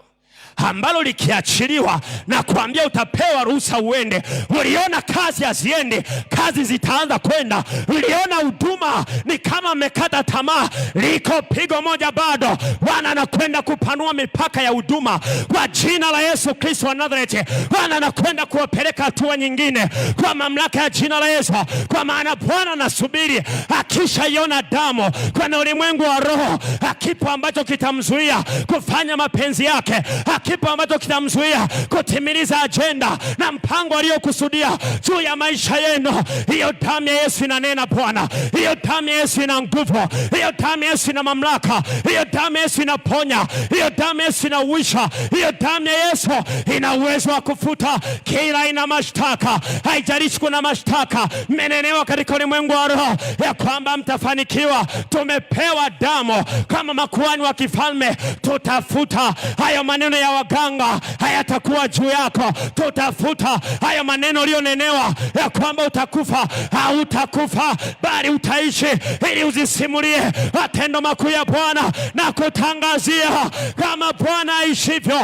ambalo likiachiliwa na kuambia utapewa ruhusa uende. Uliona kazi haziendi, kazi zitaanza kwenda. Uliona huduma ni kama amekata tamaa, liko pigo moja bado. Bwana anakwenda kupanua mipaka ya huduma kwa jina la Yesu Kristo wa Nazareti. Bwana anakwenda kuwapeleka hatua nyingine kwa mamlaka ya jina la Yesu, kwa maana Bwana anasubiri akishaiona damu kwenye ulimwengu wa roho, hakipo ambacho kitamzuia kufanya mapenzi yake, hakipo ambacho kitamzuia kutimiliza ajenda na mpango aliyokusudia juu ya maisha yenu. Hiyo damu ya Yesu inanena Bwana. Hiyo damu ya Yesu ina nguvu. Hiyo damu ya Yesu ina mamlaka. Hiyo damu ya Yesu inaponya. Hiyo damu ya Yesu inauisha. Hiyo damu ya Yesu ina uwezo wa kufuta kila aina mashtaka. Haijalishi kuna mashtaka mmenenewa katika ulimwengu wa roho ya kwamba mtafanikiwa. Tumepewa damu kama makuhani wa kifalme, tutafuta hayo maneno Maneno ya waganga hayatakuwa juu yako. Tutafuta haya maneno uliyonenewa ya kwamba utakufa. Hautakufa, bali utaishi, ili uzisimulie matendo makuu ya Bwana na kutangazia kama Bwana aishivyo.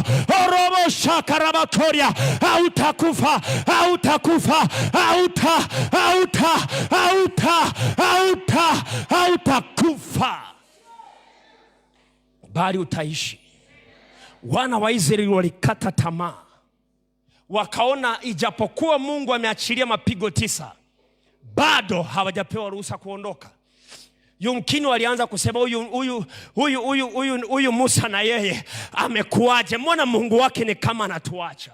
Orobo shakarabatoria, hautakufa, hautakufa, hauta hauta hauta hauta hautakufa, bali utaishi. Wana wa Israeli walikata tamaa, wakaona ijapokuwa Mungu ameachilia mapigo 9, bado hawajapewa ruhusa kuondoka. Yumkini walianza kusema huyu Musa na yeye amekuaje? Mbona Mungu wake ni kama anatuacha?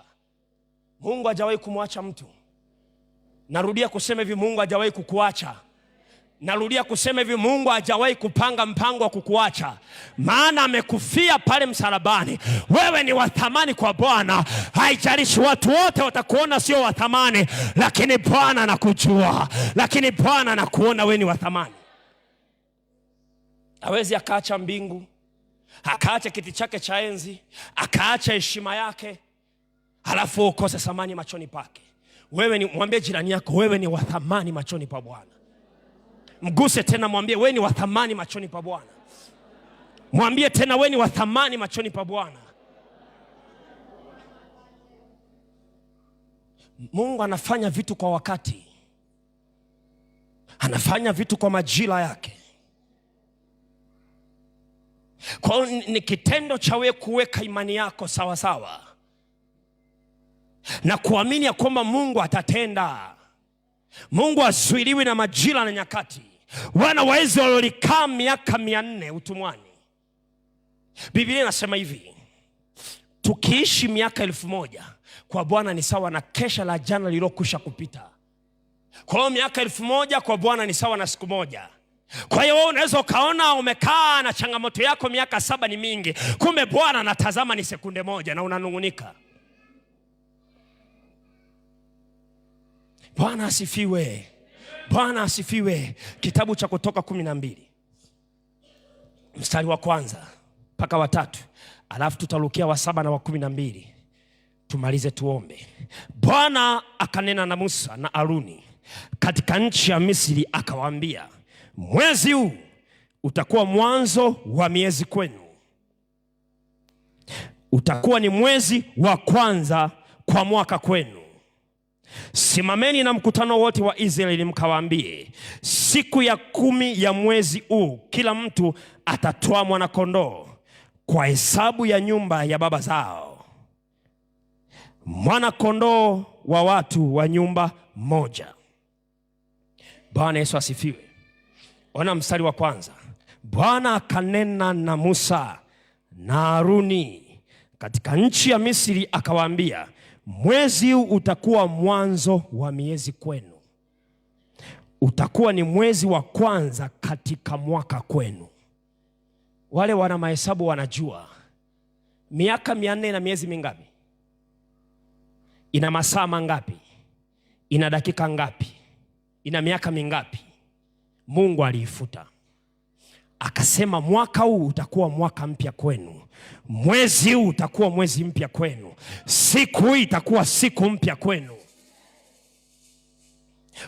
Mungu hajawahi kumwacha mtu. Narudia kusema hivi, Mungu hajawahi kukuacha. Narudia kusema hivi, Mungu hajawahi kupanga mpango wa kukuacha, maana amekufia pale msalabani. Wewe ni wa thamani kwa Bwana. Haijalishi watu wote watakuona sio wa thamani, lakini Bwana anakujua, lakini Bwana anakuona wewe ni wa thamani. Hawezi akaacha mbingu, akaacha kiti chake cha enzi, akaacha heshima yake, halafu ukose thamani machoni pake. Wewe ni, mwambie jirani yako, wewe ni wa thamani machoni pa Bwana. Mguse tena, mwambie wewe ni wa thamani machoni pa Bwana. Mwambie tena, wewe ni wa thamani machoni pa Bwana. Mungu anafanya vitu kwa wakati, anafanya vitu kwa majira yake. Kwa hiyo ni kitendo cha wewe kuweka imani yako sawa sawa na kuamini ya kwamba Mungu atatenda. Mungu hazuiliwi na majira na nyakati. Wana wa Israeli walikaa miaka 400 utumwani. Biblia inasema hivi, tukiishi miaka 1000 kwa Bwana ni sawa na kesha la jana lililokwisha kupita. Kwa hiyo miaka 1000 kwa Bwana ni sawa na siku moja. Kwa hiyo wewe unaweza ukaona umekaa na changamoto yako miaka 7 ni mingi, kumbe Bwana anatazama ni sekunde moja na unanungunika. Bwana asifiwe. Bwana asifiwe. Kitabu cha Kutoka 12 mstari wa kwanza mpaka wa 3, alafu tutarukia wa 7 na wa 12 tumalize tuombe. Bwana akanena na Musa na Aruni katika nchi ya Misri, akawaambia, mwezi huu utakuwa mwanzo wa miezi kwenu, utakuwa ni mwezi wa kwanza kwa mwaka kwenu. Simameni na mkutano wote wa Israeli mkawaambie, siku ya 10 ya mwezi huu kila mtu atatoa mwana-kondoo kwa hesabu ya nyumba ya baba zao, mwana-kondoo wa watu wa nyumba moja. Bwana Yesu asifiwe. Ona mstari wa kwanza. Bwana akanena na Musa na Haruni katika nchi ya Misri akawaambia, mwezi huu utakuwa mwanzo wa miezi kwenu, utakuwa ni mwezi wa kwanza katika mwaka kwenu. Wale wana mahesabu wanajua miaka 400 na miezi mingapi? Ina masaa mangapi? Ina dakika ngapi? Ina miaka mingapi? Mungu aliifuta. Akasema mwaka huu utakuwa mwaka mpya kwenu, mwezi huu utakuwa mwezi mpya kwenu, siku hii itakuwa siku mpya kwenu.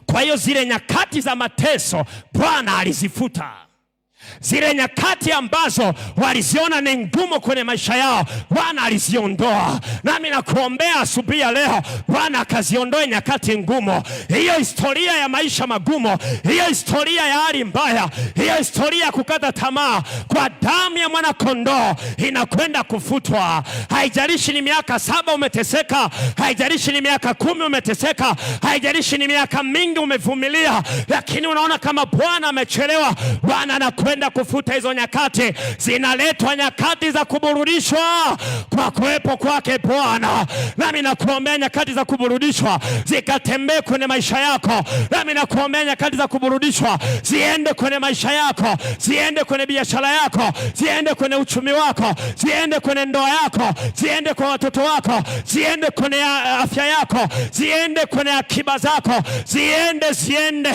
Kwa hiyo zile nyakati za mateso Bwana alizifuta. Zile nyakati ambazo waliziona ni ngumu kwenye maisha yao, Bwana aliziondoa. Nami nakuombea asubuhi ya leo, Bwana akaziondoe nyakati ngumu, hiyo historia ya maisha magumu, hiyo historia ya hali mbaya, hiyo historia ya kukata tamaa, kwa damu ya mwana kondoo inakwenda kufutwa. Haijalishi ni miaka 7 umeteseka, haijalishi ni miaka 10 umeteseka, haijalishi ni miaka mingi umevumilia, lakini unaona kama Bwana amechelewa, Bwana anakwenda kufuta hizo nyakati. Zinaletwa nyakati za kuburudishwa kwa kuwepo kwake Bwana. Nami nakuombea nyakati za kuburudishwa zikatembee kwenye maisha yako. Nami nakuombea nyakati za kuburudishwa ziende kwenye maisha yako, ziende kwenye biashara yako, ziende kwenye uchumi wako, ziende kwenye ndoa yako, ziende kwa watoto wako, ziende kwenye afya yako, ziende kwenye akiba zako, ziende, ziende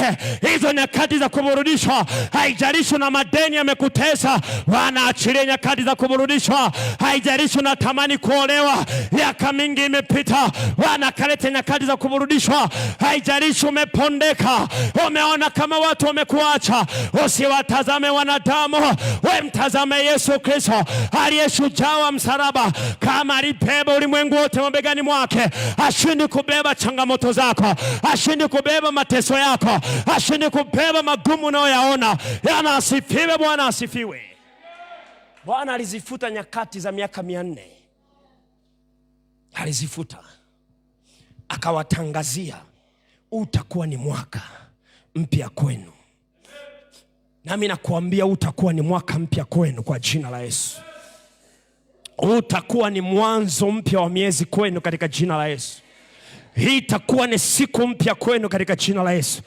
hizo nyakati za kuburudishwa. Haijalishi na madeni yamekutesa, Bwana aachilie nyakati za kuburudishwa. Haijalishi unatamani kuolewa, miaka mingi imepita, Bwana akalete nyakati za kuburudishwa. Haijalishi umepondeka, umeona kama watu wamekuacha, usiwatazame wanadamu, we mtazame Yesu Kristo aliye shujaa wa msalaba. Kama alibeba ulimwengu wote mabegani mwake, ashindi kubeba changamoto zako, ashindi kubeba mateso yako, ashindi kubeba magumu unayoyaona. Yana asifiwe, Bwana asifiwe. Bwana alizifuta nyakati za miaka 400, alizifuta akawatangazia, utakuwa ni mwaka mpya kwenu. Nami nakuambia utakuwa ni mwaka mpya kwenu kwa jina la Yesu. Utakuwa ni mwanzo mpya wa miezi kwenu katika jina la Yesu. Hii itakuwa ni siku mpya kwenu katika jina la Yesu.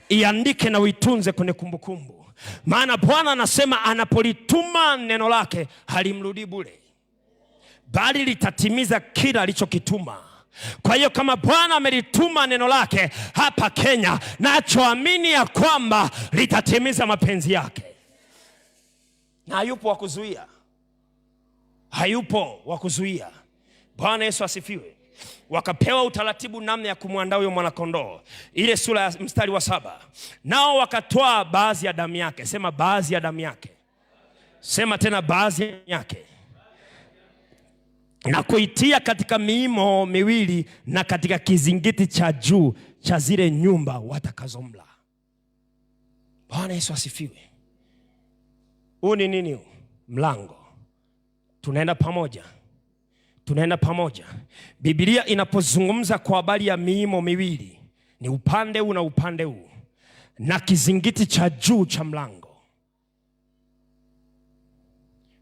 Iandike na uitunze kwenye kumbukumbu, maana Bwana anasema anapolituma neno lake halimrudii bure, bali litatimiza kila alichokituma. Kwa hiyo kama Bwana amelituma neno lake hapa Kenya, nachoamini ya kwamba litatimiza mapenzi yake, na hayupo wa kuzuia, hayupo wa kuzuia. Bwana Yesu asifiwe. Wakapewa utaratibu namna ya kumwandaa huyo mwanakondoo, ile sura ya mstari wa 7. Nao wakatwaa baadhi ya damu yake. Sema baadhi ya damu yake. Sema tena baadhi yake, na kuitia katika miimo miwili na katika kizingiti cha juu cha zile nyumba watakazomla. Bwana Yesu asifiwe. Huu ni nini huu? Mlango. Tunaenda pamoja, tunaenda pamoja. Biblia inapozungumza kwa habari ya miimo miwili ni upande huu na upande huu na kizingiti cha juu cha mlango.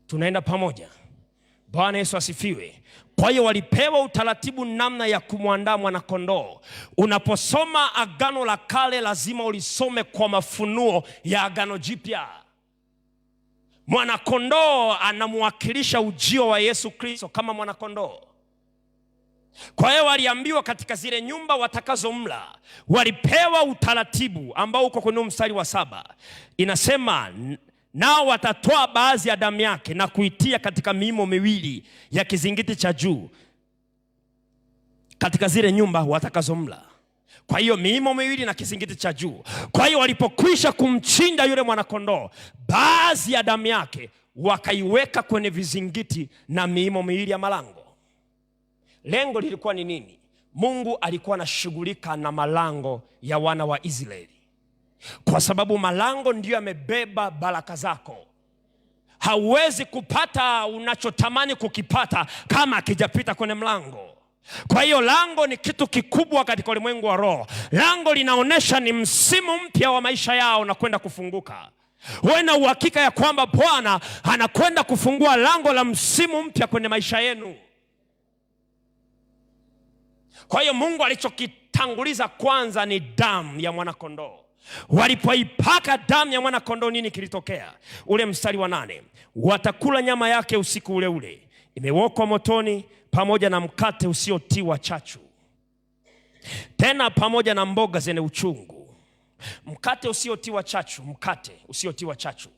Tunaenda pamoja. Bwana Yesu asifiwe. Kwa hiyo walipewa utaratibu namna ya kumwandaa mwanakondoo. Unaposoma Agano la Kale lazima ulisome kwa mafunuo ya Agano Jipya. Mwanakondoo anamwakilisha ujio wa Yesu Kristo kama mwanakondoo. Kwa hiyo waliambiwa katika zile nyumba watakazomla, walipewa utaratibu ambao uko kwenye mstari wa 7. Inasema nao watatoa baadhi ya damu yake na kuitia katika miimo miwili ya kizingiti cha juu katika zile nyumba watakazomla. Kwa hiyo miimo miwili na kizingiti cha juu. Kwa hiyo walipokwisha kumchinja yule mwanakondoo, baadhi ya damu yake wakaiweka kwenye vizingiti na miimo miwili ya malango. Lengo lilikuwa ni nini? Mungu alikuwa anashughulika na malango ya wana wa Israeli, kwa sababu malango ndiyo yamebeba baraka zako. Hauwezi kupata unachotamani kukipata kama akijapita kwenye mlango. Kwa hiyo lango ni kitu kikubwa katika ulimwengu wa roho. Lango linaonesha ni msimu mpya wa maisha yao na kwenda kufunguka. Uwe na uhakika ya kwamba Bwana anakwenda kufungua lango la msimu mpya kwenye maisha yenu. Kwa hiyo Mungu alichokitanguliza kwanza ni damu ya mwanakondoo. Walipoipaka damu ya mwanakondoo, nini kilitokea? Ule mstari wa 8, watakula nyama yake usiku ule ule, imewokwa motoni, pamoja na mkate usiotiwa chachu, tena pamoja na mboga zenye uchungu. Mkate usiotiwa chachu, mkate usiotiwa chachu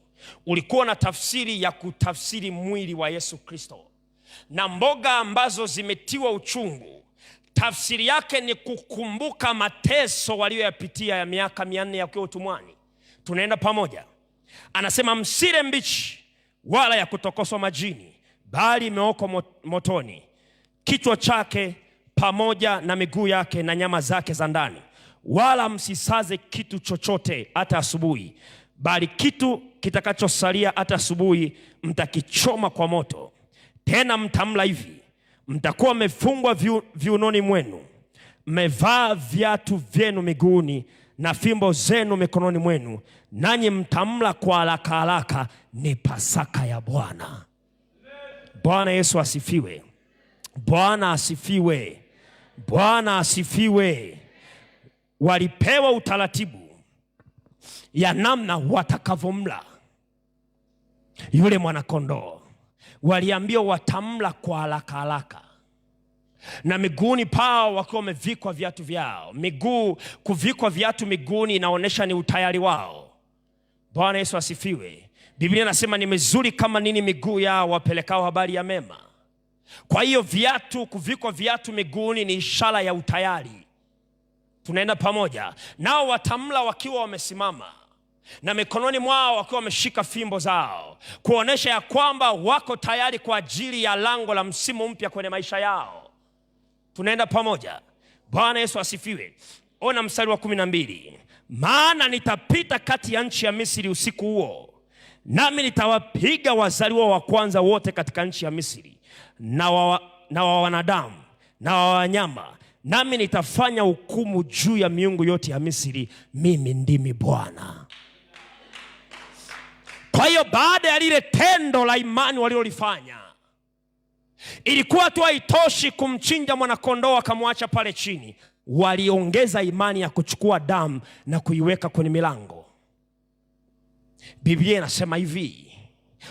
ulikuwa na tafsiri ya kutafsiri mwili wa Yesu Kristo, na mboga ambazo zimetiwa uchungu tafsiri yake ni kukumbuka mateso waliyoyapitia ya miaka 400 ya kuwa utumwani. Tunaenda pamoja. Anasema msile mbichi wala ya kutokoswa majini, bali imeokwa motoni, kichwa chake pamoja na miguu yake na nyama zake za ndani, wala msisaze kitu chochote hata asubuhi, bali kitu kitakachosalia hata asubuhi mtakichoma kwa moto. Tena mtamla hivi: mtakuwa mmefungwa viunoni mwenu, mmevaa viatu vyenu miguuni na fimbo zenu mikononi mwenu, nanyi mtamla kwa haraka haraka. Ni Pasaka ya Bwana. Bwana Yesu asifiwe. Bwana asifiwe. Bwana asifiwe. Walipewa utaratibu ya namna watakavomla yule mwanakondoo. Waliambiwa watamla kwa haraka haraka, na miguuni pao wakiwa wamevikwa viatu vyao. Miguu, kuvikwa viatu miguuni inaonyesha ni utayari wao. Bwana Yesu asifiwe. Biblia inasema ni mizuri kama nini miguu yao wapelekao habari ya mema. Kwa hiyo viatu, kuvikwa viatu miguuni ni ishara ya utayari. Tunaenda pamoja. Nao watamla wakiwa wamesimama na mikononi mwao wakiwa wameshika fimbo zao, kuonesha ya kwamba wako tayari kwa ajili ya lango la msimu mpya kwenye maisha yao. Tunaenda pamoja. Bwana Yesu asifiwe. Ona mstari wa 12. Maana nitapita kati ya nchi ya Misri usiku huo, nami nitawapiga wazaliwa wa kwanza wote katika nchi ya Misri, na wa wanadamu na wa wanyama, nami nitafanya hukumu juu ya miungu yote ya Misri. Mimi ndimi Bwana. Kwa hiyo baada ya lile tendo la imani walilolifanya, ilikuwa tu haitoshi kumchinja mwanakondoo akamwacha pale chini. Waliongeza imani ya kuchukua damu na kuiweka kwenye milango. Biblia inasema hivi,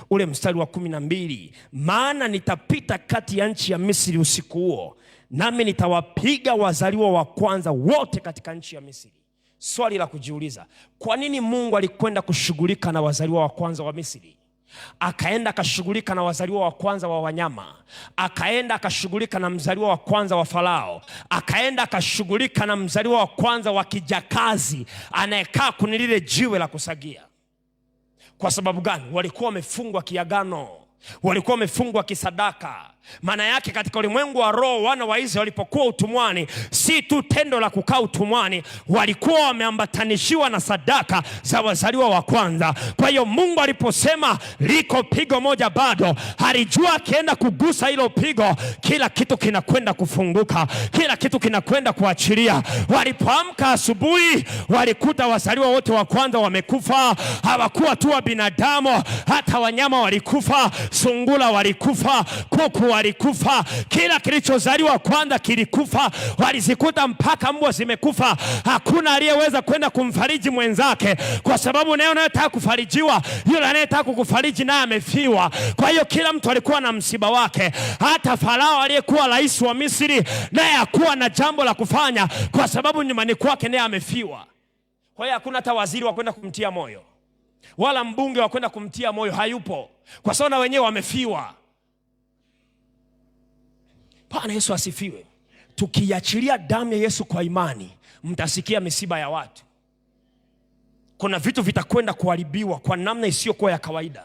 ule mstari wa 12, maana nitapita kati ya nchi ya Misri usiku huo, nami nitawapiga wazaliwa wa kwanza wote katika nchi ya Misri. Swali la kujiuliza, kwa nini Mungu alikwenda kushughulika na wazaliwa wa kwanza wa Misri? Akaenda akashughulika na wazaliwa wa kwanza wa wanyama, akaenda akashughulika na mzaliwa wa kwanza wa Farao, akaenda akashughulika na mzaliwa wa kwanza wa kijakazi anayekaa kwenye lile jiwe la kusagia. Kwa sababu gani? Walikuwa wamefungwa kiagano, walikuwa wamefungwa kisadaka. Maana yake katika ulimwengu wa roho, wana wa Israeli walipokuwa utumwani, si tu tendo la kukaa utumwani, walikuwa wameambatanishiwa na sadaka za wazaliwa wa kwanza. Kwa hiyo Mungu aliposema liko pigo moja bado, alijua akienda kugusa hilo pigo, kila kitu kinakwenda kufunguka, kila kitu kinakwenda kuachilia. Walipoamka asubuhi, walikuta wazaliwa wote wa kwanza wamekufa. Hawakuwa tu wa binadamu, hata wanyama walikufa, sungura walikufa, kuku walikufa, kila kilichozaliwa kwanza kilikufa. Walizikuta mpaka mbwa zimekufa. Hakuna aliyeweza kwenda kumfariji mwenzake, kwa sababu naye unayetaka kufarijiwa, yule anayetaka kukufariji naye amefiwa. Kwa hiyo kila mtu alikuwa na msiba wake. Hata Farao aliyekuwa rais wa Misri naye hakuwa na jambo la kufanya, kwa sababu nyumbani kwake naye amefiwa. Kwa hiyo hakuna hata waziri wa kwenda kumtia moyo, wala mbunge wa kwenda kumtia moyo, hayupo, kwa sababu na wenyewe wamefiwa. Bwana Yesu asifiwe. Tukiachilia damu ya Yesu kwa imani, mtasikia misiba ya watu. Kuna vitu vitakwenda kuharibiwa kwa namna isiyokuwa ya kawaida.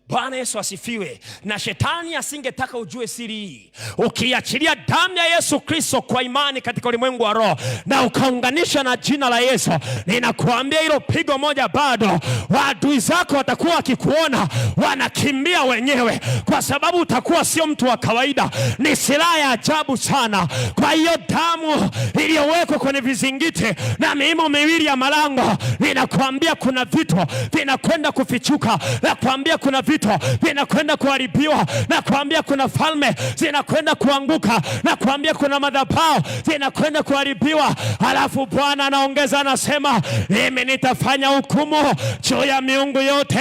Bwana Yesu asifiwe. Na shetani asingetaka ujue siri hii. Ukiachilia damu ya Yesu Kristo kwa imani katika ulimwengu wa roho na ukaunganisha na jina la Yesu, ninakuambia hilo pigo moja bado, adui zako watakuwa wakikuona wanakimbia wenyewe, kwa sababu utakuwa sio mtu wa kawaida. Ni silaha ya ajabu sana. Kwa hiyo damu iliyowekwa kwenye vizingiti na miimo miwili ya malango, ninakuambia kuna vitu vinakwenda kufichuka, nakuambia kuna vitu vinakwenda kuharibiwa, na kuambia kuna falme zinakwenda kuanguka, na kuambia kuna madhabahu zinakwenda kuharibiwa. Halafu Bwana anaongeza anasema, mimi nitafanya hukumu juu ya miungu yote.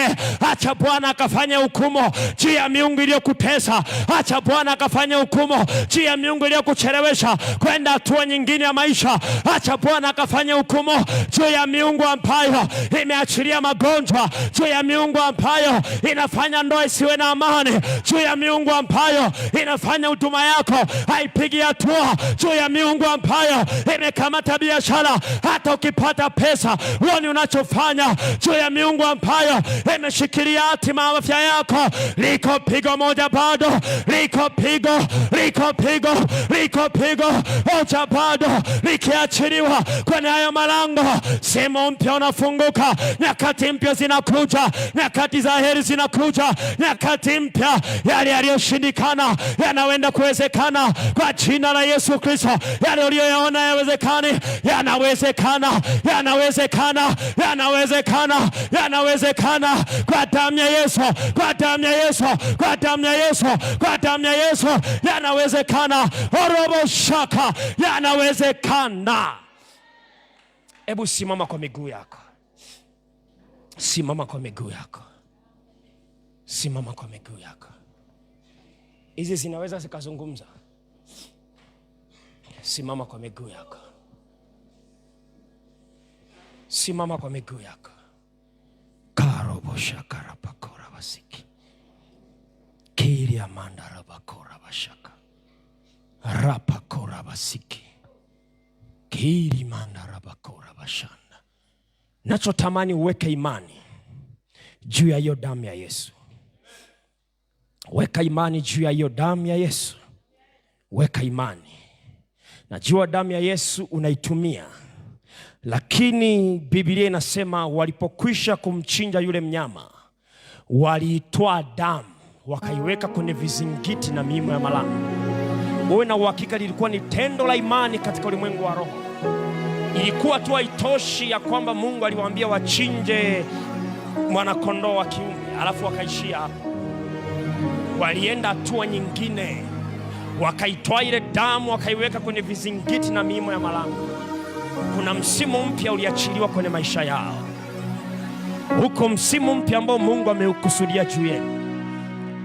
Acha Bwana akafanya hukumu juu ya miungu iliyokutesa. Acha Bwana akafanya hukumu juu ya miungu iliyokuchelewesha kwenda hatua nyingine ya maisha. Acha Bwana akafanya hukumu juu ya miungu ambayo imeachilia magonjwa, juu ya miungu ambayo inafanya ndoa isiwe na amani, juu ya miungu ambayo inafanya huduma yako haipigi hatua, juu ya miungu ambayo imekamata biashara, hata ukipata pesa huoni unachofanya, juu ya miungu ambayo imeshikilia hatima ya afya yako. Liko pigo moja bado, liko pigo, liko pigo, liko pigo moja bado, likiachiliwa kwenye hayo malango, sehemu mpya unafunguka, nyakati mpya zinakuja, nyakati za heri zinakuja, nyakati mpya. Yale yaliyoshindikana yanawenda kuwezekana kwa jina la Yesu Kristo. Yale uliyoyaona yawezekani, yanawezekana, yanawezekana, yanawezekana, yanawezekana kwa damu ya Yesu, kwa damu ya Yesu, kwa damu ya Yesu, kwa damu ya Yesu, yanawezekana. Orobo shaka, yanawezekana. Hebu simama kwa miguu yako, simama kwa miguu yako, simama kwa miguu yako. Hizi zinaweza zikazungumza. Simama kwa miguu yako, simama kwa miguu yako. Karobo Raboshakarabakora basiki kiria mandarabakora bashaka rapakora basiki kiri mandarabakora bashanda. Nachotamani uweke imani juu ya hiyo damu ya Yesu. Weka imani juu ya hiyo damu ya Yesu. Weka imani. Najua damu ya Yesu unaitumia, lakini Biblia inasema walipokwisha kumchinja yule mnyama, waliitwaa damu wakaiweka kwenye vizingiti na miimo ya malango. Uwe na uhakika lilikuwa ni tendo la imani katika ulimwengu wa roho. Ilikuwa tu haitoshi ya kwamba Mungu aliwaambia wachinje mwanakondoo wa kiume alafu wakaishia hapo. Walienda hatua nyingine, wakaitoa ile damu wakaiweka kwenye vizingiti na miimo ya malango. Kuna msimu mpya uliachiliwa kwenye maisha yao, huko msimu mpya ambao Mungu ameukusudia juu yenu.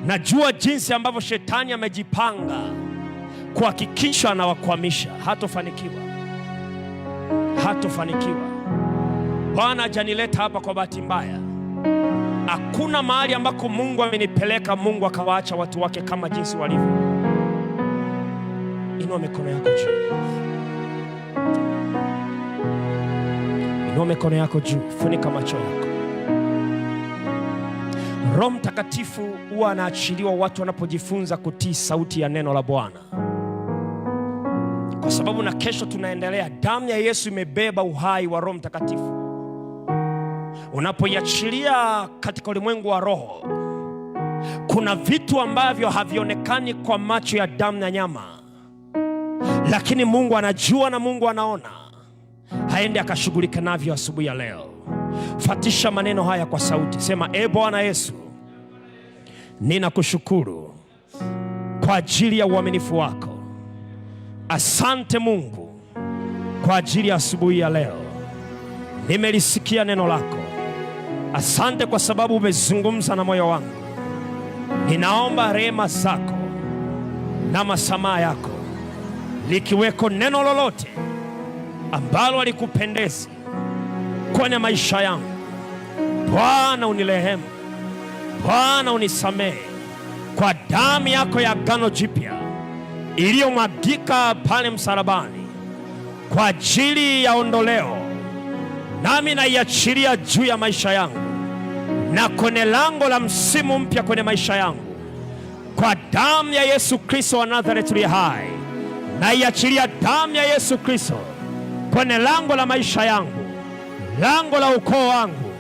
Najua jinsi ambavyo shetani amejipanga kuhakikisha anawakwamisha. Hatofanikiwa, hatofanikiwa. Bwana hajanileta hapa kwa bahati mbaya. Hakuna mahali ambako Mungu amenipeleka Mungu akawaacha watu wake kama jinsi walivyo. Inua mikono yako juu, inua mikono yako juu, funika macho yako. Roho Mtakatifu huwa anaachiliwa watu wanapojifunza kutii sauti ya neno la Bwana, kwa sababu na kesho tunaendelea. Damu ya Yesu imebeba uhai wa Roho Mtakatifu. Unapoiachilia katika ulimwengu wa roho, kuna vitu ambavyo havionekani kwa macho ya damu na nyama, lakini Mungu anajua na Mungu anaona. Haende akashughulika navyo asubuhi ya leo. Fatisha maneno haya kwa sauti, sema: E Bwana Yesu, ninakushukuru kwa ajili ya uaminifu wako. Asante Mungu kwa ajili ya asubuhi ya leo, nimelisikia neno lako. Asante kwa sababu umezungumza na moyo wangu. Ninaomba rehema zako na masamaha yako, likiweko neno lolote ambalo halikupendezi kwenye maisha yangu, Bwana unirehemu, Bwana unisamehe kwa damu yako ya agano jipya iliyomwagika pale msalabani kwa ajili ya ondoleo, nami naiachilia juu ya maisha yangu na kwenye lango la msimu mpya kwenye maisha yangu, kwa damu ya Yesu Kristo wa Nazareti aliye hai, naiachilia damu ya Yesu Kristo kwenye lango la maisha yangu, lango la ukoo wangu,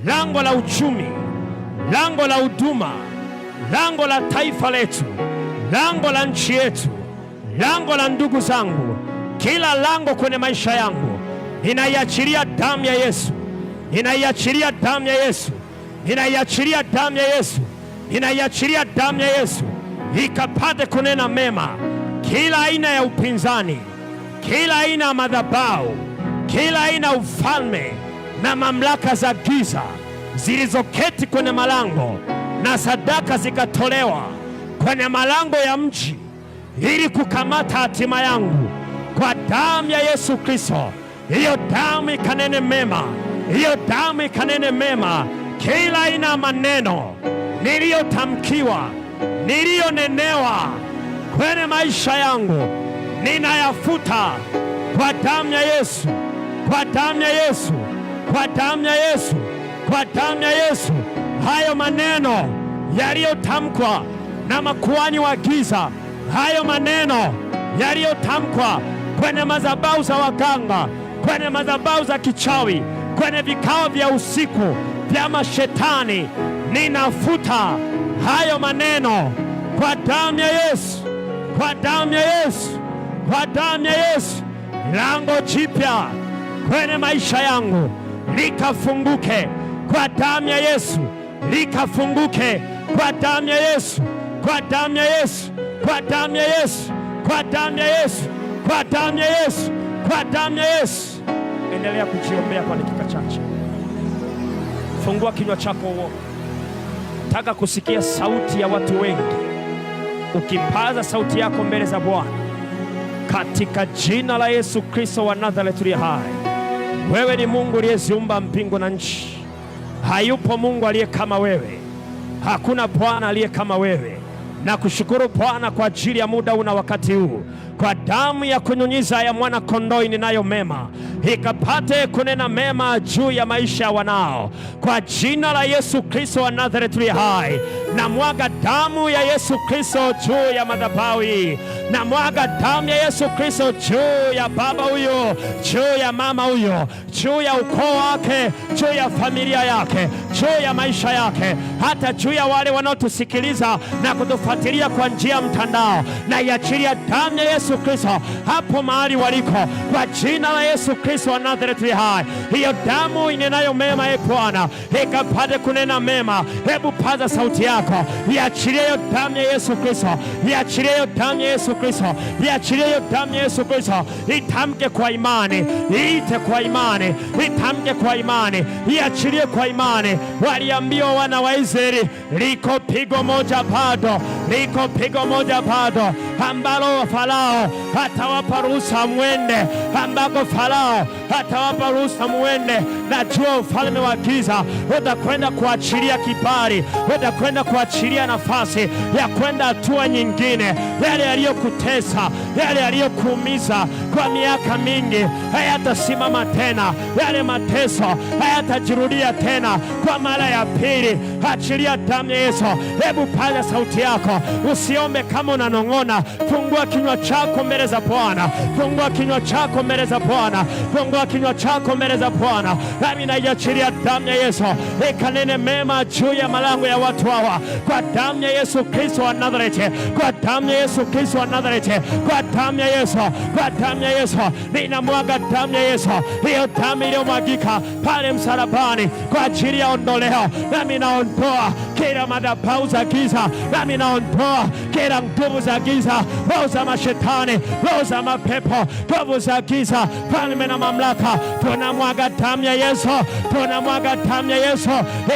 lango la uchumi, lango la huduma, lango la taifa letu, lango la nchi yetu, lango la ndugu zangu, kila lango kwenye maisha yangu, ninaiachilia damu ya Yesu, ninaiachilia damu ya Yesu, ninaiachilia damu ya Yesu, ninaiachilia damu ya Yesu ikapate kunena mema kila aina ya upinzani, kila aina ya madhabahu, kila aina ya ufalme na mamlaka za giza zilizoketi kwenye malango na sadaka zikatolewa kwenye malango ya mji ili kukamata hatima yangu, kwa damu ya Yesu Kristo, hiyo damu ikanene mema, hiyo damu ikanene mema kila aina ya maneno niliyotamkiwa, niliyonenewa kwenye maisha yangu, ninayafuta kwa damu ya Yesu, kwa damu ya Yesu, kwa damu ya Yesu, kwa damu ya Yesu. Hayo maneno yaliyotamkwa na makuhani wa giza, hayo maneno yaliyotamkwa kwenye madhabahu za waganga, kwenye madhabahu za kichawi, kwenye vikao vya usiku vya mashetani, ninafuta hayo maneno kwa damu ya Yesu, kwa damu ya Yesu, kwa damu ya Yesu. Lango jipya kwenye maisha yangu likafunguke kwa damu ya Yesu, likafunguke kwa damu ya Yesu, kwa damu ya Yesu, kwa damu ya Yesu, kwa damu ya Yesu, kwa damu ya Yesu, kwa damu ya Yesu. Endelea kujiombea kwa dakika chache. Fungua kinywa chako uombe. Nataka kusikia sauti ya watu wengi, ukipaza sauti yako mbele za Bwana katika jina la Yesu Kristo wa Nazareti aliye hai. Wewe ni Mungu uliyeziumba mbingu na nchi. Hayupo Mungu aliye kama wewe, hakuna Bwana aliye kama wewe. Nakushukuru Bwana kwa ajili ya muda huu na wakati huu, kwa damu ya kunyunyiza ya mwana kondoo inenayo mema, ikapate kunena mema juu ya maisha ya wanao, kwa jina la Yesu Kristo wa Nazareti aliye hai. Na mwaga damu ya Yesu Kristo juu ya madhabahu hii, na mwaga damu ya Yesu Kristo juu ya baba huyo, juu ya mama huyo, juu ya ukoo wake, juu ya familia yake, juu ya maisha yake, hata juu ya wale wanaotusikiliza na kutufuatilia kwa njia ya mtandao. Na iachilia damu ya Yesu Kristo hapo mahali waliko, kwa jina la Yesu Kristo wa Nazareti hai. Hiyo damu inenayo mema, e Bwana, ikapate kunena mema. Hebu paza sauti yako, iachilie hiyo damu ya Yesu Kristo, iachilie hiyo damu ya Yesu Kristo, iachilie hiyo damu ya Yesu Kristo. Itamke kwa imani, iite kwa imani, itamke kwa imani, iachilie kwa imani. Waliambiwa wana wa Israeli, liko pigo moja bado, liko pigo moja bado ambalo Farao hatawapa ruhusa mwende, ambako Farao hatawapa ruhusa mwende. Najua ufalme wa giza utakwenda kuachilia kibali, utakwenda kuachilia nafasi ya kwenda hatua nyingine. Yale yaliyokutesa, yale yaliyokuumiza kwa miaka mingi hayatasimama tena, yale mateso hayatajirudia tena kwa mara ya pili. Achilia damu ya Yesu. Hebu paza sauti yako, usiombe kama unanong'ona. Fungua kinywa chako mbele za Bwana, fungua kinywa chako mbele za Bwana, fungua kinywa chako mbele za Bwana. Nami naiachilia damu ya Yesu ikanene mema juu ya malango ya watu hawa, kwa damu ya Yesu Kristo wa Nazareti, kwa damu ya Yesu Kristo wa Nazareti, kwa damu ya Yesu, kwa damu ya Yesu. Ninamwaga damu ya Yesu, hiyo damu iliyomwagika pale msalabani kwa ajili ya ondoleo. Nami naondoa kila madhabahu za giza, nami naondoa kila nguvu za giza, roho za mashetani, roho za mapepo, nguvu za giza, falme na mamlaka. Tunamwaga damu ya Yesu, tunamwaga damu ya Yesu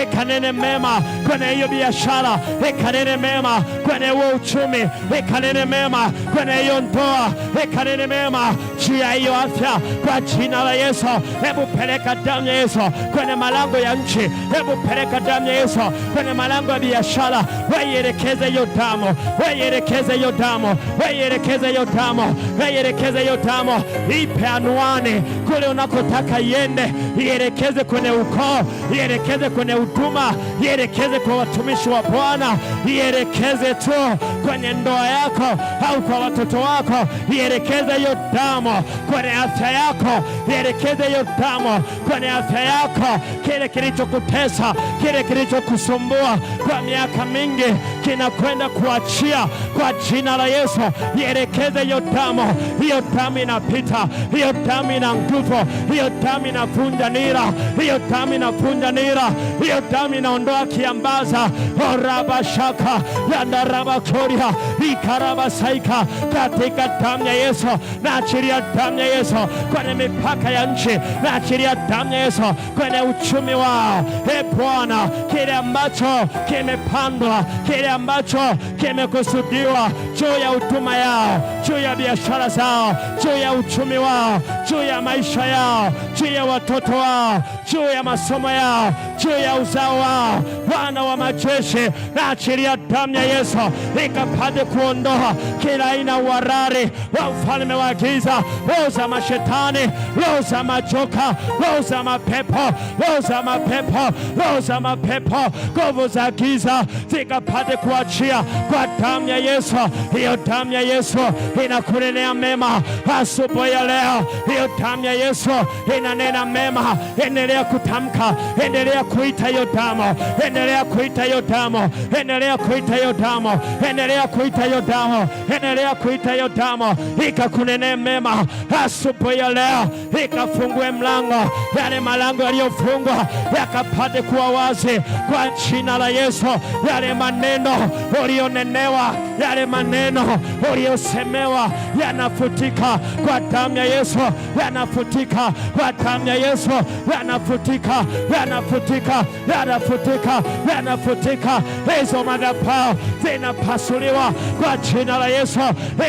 ikanene mema kwenye hiyo biashara, ikanene mema kwenye huo uchumi, ikanene mema kwenye hiyo ndoa, ikanene mema juu ya hiyo afya, kwa jina la Yesu. Hebu peleka damu ya Yesu kwenye malango ya nchi, hebu peleka damu ya Yesu kwenye malango ya biashara. Waielekeze hiyo damu, waielekeze hiyo damu, waielekeze hiyo damu, waielekeze hiyo damu, ipe anwani kule unakotaka iende, ielekeze kwenye ukoo, ielekeze kwenye huduma, ielekeze kwa watumishi wa Bwana, ielekeze tu kwenye ndoa yako au kwa watoto wako, ielekeze hiyo damu kwenye afya yako, ielekeze hiyo damu kwenye afya yako. Kile kilichokutesa, kile kilichokusumbua kwa miaka mingi kinakwenda kuachia kwa jina la Yesu. Ielekeze hiyo damu, hiyo damu inapita, hiyo damu ina nguvu, hiyo damu inavunja nira, hiyo damu inavunja nira, hiyo damu inaondoa kiambaza. Orabashaka yandarabakoria ikarabasaika, katika damu ya Yesu naachilia damu ya Yesu kwenye mipaka ya nchi, naachilia damu ya Yesu kwenye uchumi wao. E Bwana, kile ambacho kimepandwa, kile ambacho kimekusudiwa juu ya huduma yao, juu ya biashara zao, juu ya uchumi wao, juu ya maisha yao, juu ya watoto wao, juu ya masomo yao, juu ya uzao wao, Bwana wa majeshi, naachilia damu ya Yesu ikapate kuondoa kila aina uharari wa ufalme wa giza, roho za mashetani, roho za majoka, roho za mapepo, roho za mapepo, roho za mapepo, nguvu za giza zikapate kuachia kwa damu ya Yesu. Hiyo damu ya Yesu inakunenea mema asubuhi ya leo. Hiyo damu ya Yesu inanena mema. Endelea kutamka, endelea kuita hiyo damu, endelea kuita hiyo damu, endelea kuita hiyo damu, endelea kuita hiyo damu, endelea kuita hiyo damu, ikakunenea mema asubuhi ya leo, ikafungue mlango, yale malango yaliyofungwa yakapate kuwa wazi kwa jina la Yesu. Yale maneno ulionenewa, yale maneno uliosemewa yanafutika kwa damu ya Yesu, yanafutika kwa damu ya Yesu, yanafutika, yanafutika, yanafutika, yanafutika. Hizo madhabahu zinapasuliwa kwa jina la Yesu.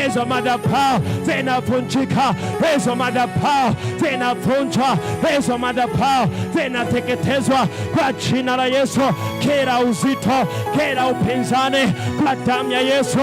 Hizo madhabahu zinavunjika, hizo madhabahu zinavunjwa, hizo madhabahu zinateketezwa kwa jina la Yesu. Kila uzito, kila upinzani kwa damu ya Yesu.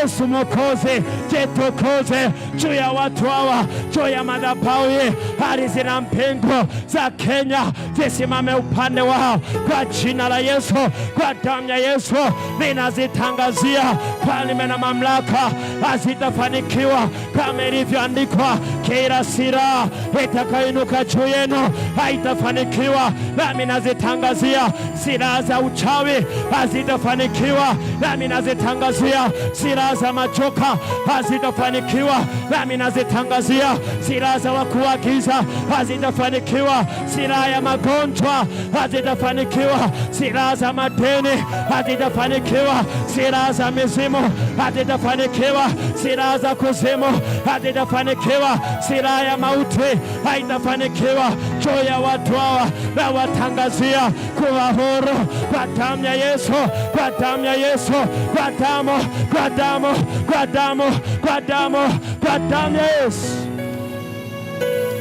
Yesu Mwokozi, jitukuze juu ya watu hawa, juu ya madhabahu hii. Hali zina mbingu za Kenya zisimame upande wao kwa jina la Yesu, kwa damu ya Yesu ninazitangazia falme na mamlaka hazitafanikiwa kama ilivyoandikwa, kila silaha itakayoinuka juu yenu haitafanikiwa. Nami nazitangazia silaha za uchawi hazitafanikiwa. Nami nazitangazia silaha za majoka hazitafanikiwa. Nami nazitangazia silaha za wakuu wa giza hazitafanikiwa. Silaha ya magonjwa hazitafanikiwa. Silaha za madeni hazitafanikiwa. Silaha za mizimu hazitafanikiwa. Silaha za kuzimu hazitafanikiwa. Silaha ya mauti haitafanikiwa juu ya watu hawa, na watangazia kuwa huru kwa damu ya Yesu, kwa damu ya Yesu, kwa damu, kwa damu, kwa damu, kwa damu, kwa damu ya Yesu,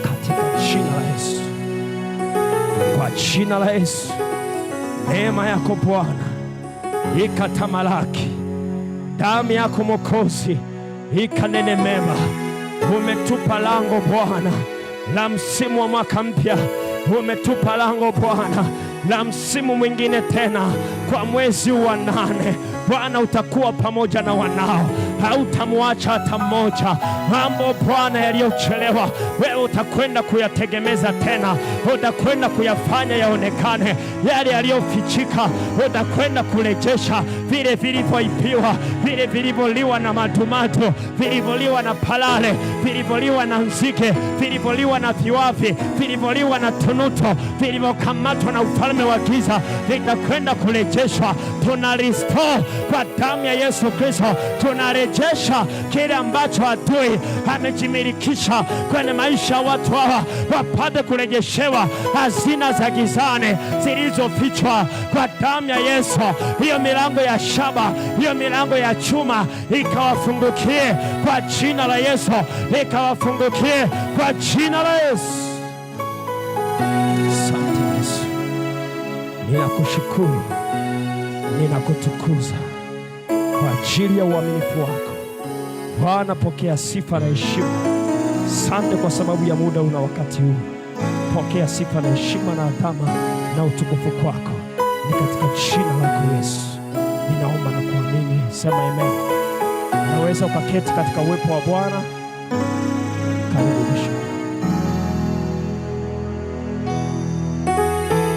katika jina la Yesu, kwa jina la Yesu. Neema yako Bwana ikatamalaki, damu yako Mwokozi ikanene mema. Umetupa lango Bwana la msimu wa mwaka mpya, umetupa lango Bwana la msimu mwingine tena kwa mwezi wa 8. Bwana utakuwa pamoja na wanao, hautamwacha hata mmoja. Mambo Bwana yaliyochelewa, wewe utakwenda kuyategemeza tena, utakwenda kuyafanya yaonekane. Yale yaliyofichika utakwenda kurejesha, vile vilivyoibiwa, vile vilivyoliwa na madumadu, vilivyoliwa na palale, vilivyoliwa na nzige, vilivyoliwa na viwavi, vilivyoliwa na tunuto, vilivyokamatwa na ufalme wa giza, vitakwenda kurejeshwa. Tuna restore kwa damu ya Yesu Kristo, tunarejesha kile ambacho adui amejimilikisha kwenye maisha ya watu hawa, wapate kurejeshewa hazina za gizani zilizofichwa kwa damu ya Yesu. Hiyo milango ya shaba, hiyo milango ya chuma ikawafungukie kwa jina la Yesu, ikawafungukie kwa jina la Yesu. Asante Yesu, ninakushukuru, ninakutukuza kwa ajili ya uaminifu wako Bwana. Pokea sifa na heshima. Asante kwa sababu ya muda una wakati huu. Pokea sifa na heshima na adhama na utukufu kwako, ni katika jina lako Yesu ninaomba na kuamini. Sema amen. Unaweza ukaketi katika uwepo wa Bwana. Karibu Bishop.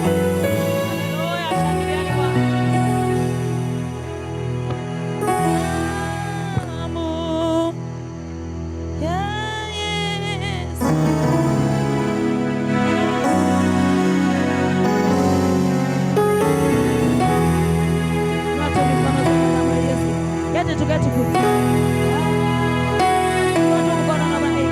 Haleluya, shangilieni Bwana. Damu ya Yesu. Tunato mikono zetu damu ya Yesu. Yete tuketi ku. Watu mkono kama hii.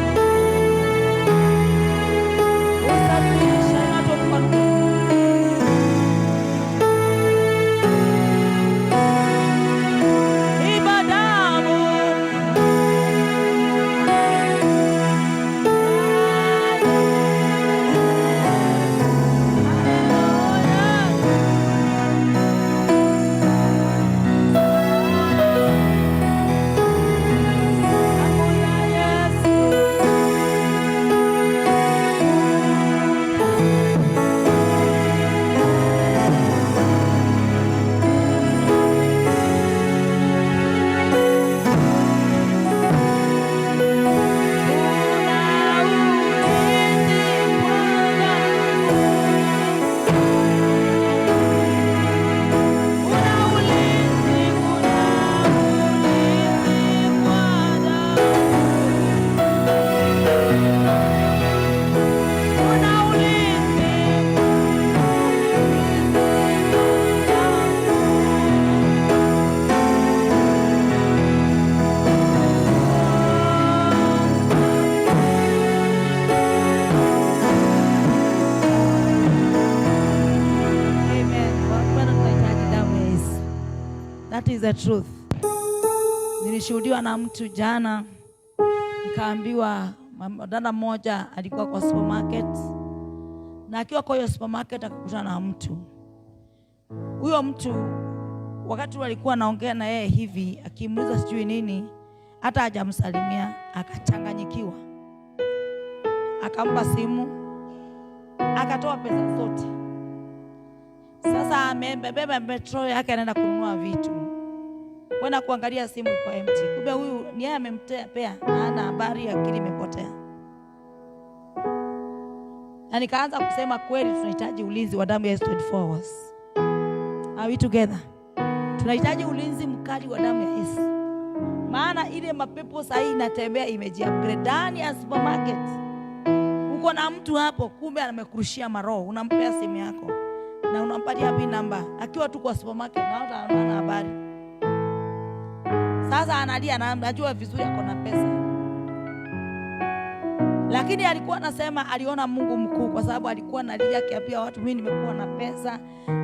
That is the truth. Nilishuhudiwa na mtu jana, nikaambiwa dada mmoja alikuwa kwa supermarket, na akiwa kwa hiyo supermarket akakutana na mtu. Huyo mtu wakati walikuwa anaongea na yeye hivi, akimuuliza sijui nini, hata hajamsalimia, akachanganyikiwa, akampa simu, akatoa pesa zote. Sasa amebeba metro yake, anaenda kununua vitu, kwenda kuangalia simu iko empty. Kumbe huyu ni yeye amempea, na hana habari, akili imepotea. Na nikaanza kusema kweli, tunahitaji ulinzi wa damu ya Yesu 24 hours. Are we together? Tunahitaji ulinzi mkali wa damu ya Yesu, maana ile mapepo sahii inatembea imejiupgrade ndani ya supermarket. Uko na mtu hapo, kumbe amekurushia maroho, unampea simu yako na unampatia pin number akiwa tu kwa supermarket, na hata hana habari. Sasa analia na anajua vizuri ako na pesa, lakini alikuwa anasema aliona Mungu mkuu, kwa sababu alikuwa analia akiambia watu, mimi nimekuwa na pesa.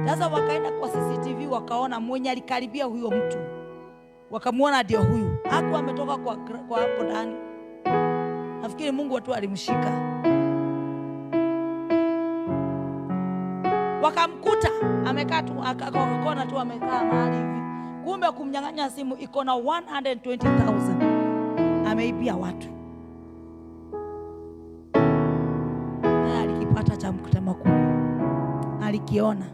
Sasa wakaenda kwa CCTV wakaona mwenye alikaribia huyo mtu, wakamwona ndio huyu, hakuwa ametoka kwa hapo ndani. Nafikiri Mungu tu alimshika. Wakamkuta amekaa tu, akakona tu amekaa mahali hivi, kumbe kumnyang'anya simu iko na 120,000 ameibia watu. Naye alikipata cha mkutano kuu, alikiona.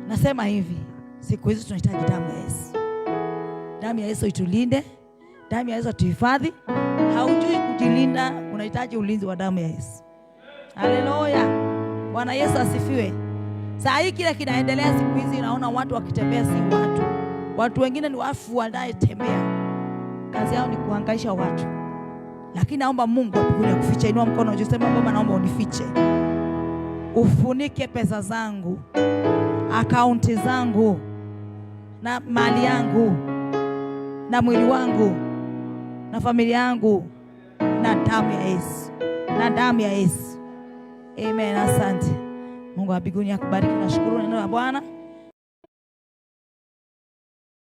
Nasema hivi, siku hizi tunahitaji damu ya Yesu. Damu ya Yesu itulinde, damu ya Yesu tuhifadhi. Haujui kujilinda, unahitaji ulinzi wa damu ya Yesu. Haleluya, Bwana Yesu asifiwe. Saa hii kile kinaendelea siku hizi, naona watu wakitembea, si watu. Watu wengine ni wafu wanayetembea, kazi yao ni kuhangaisha watu. Lakini naomba Mungu wa akufiche. Inua mkono juu, sema Baba, naomba unifiche, ufunike pesa zangu, akaunti zangu na mali yangu na mwili wangu na familia yangu na damu ya Yesu, na damu ya Yesu. Amen. Asante. Mungu wa mbinguni akubariki. Nashukuru neno la Bwana.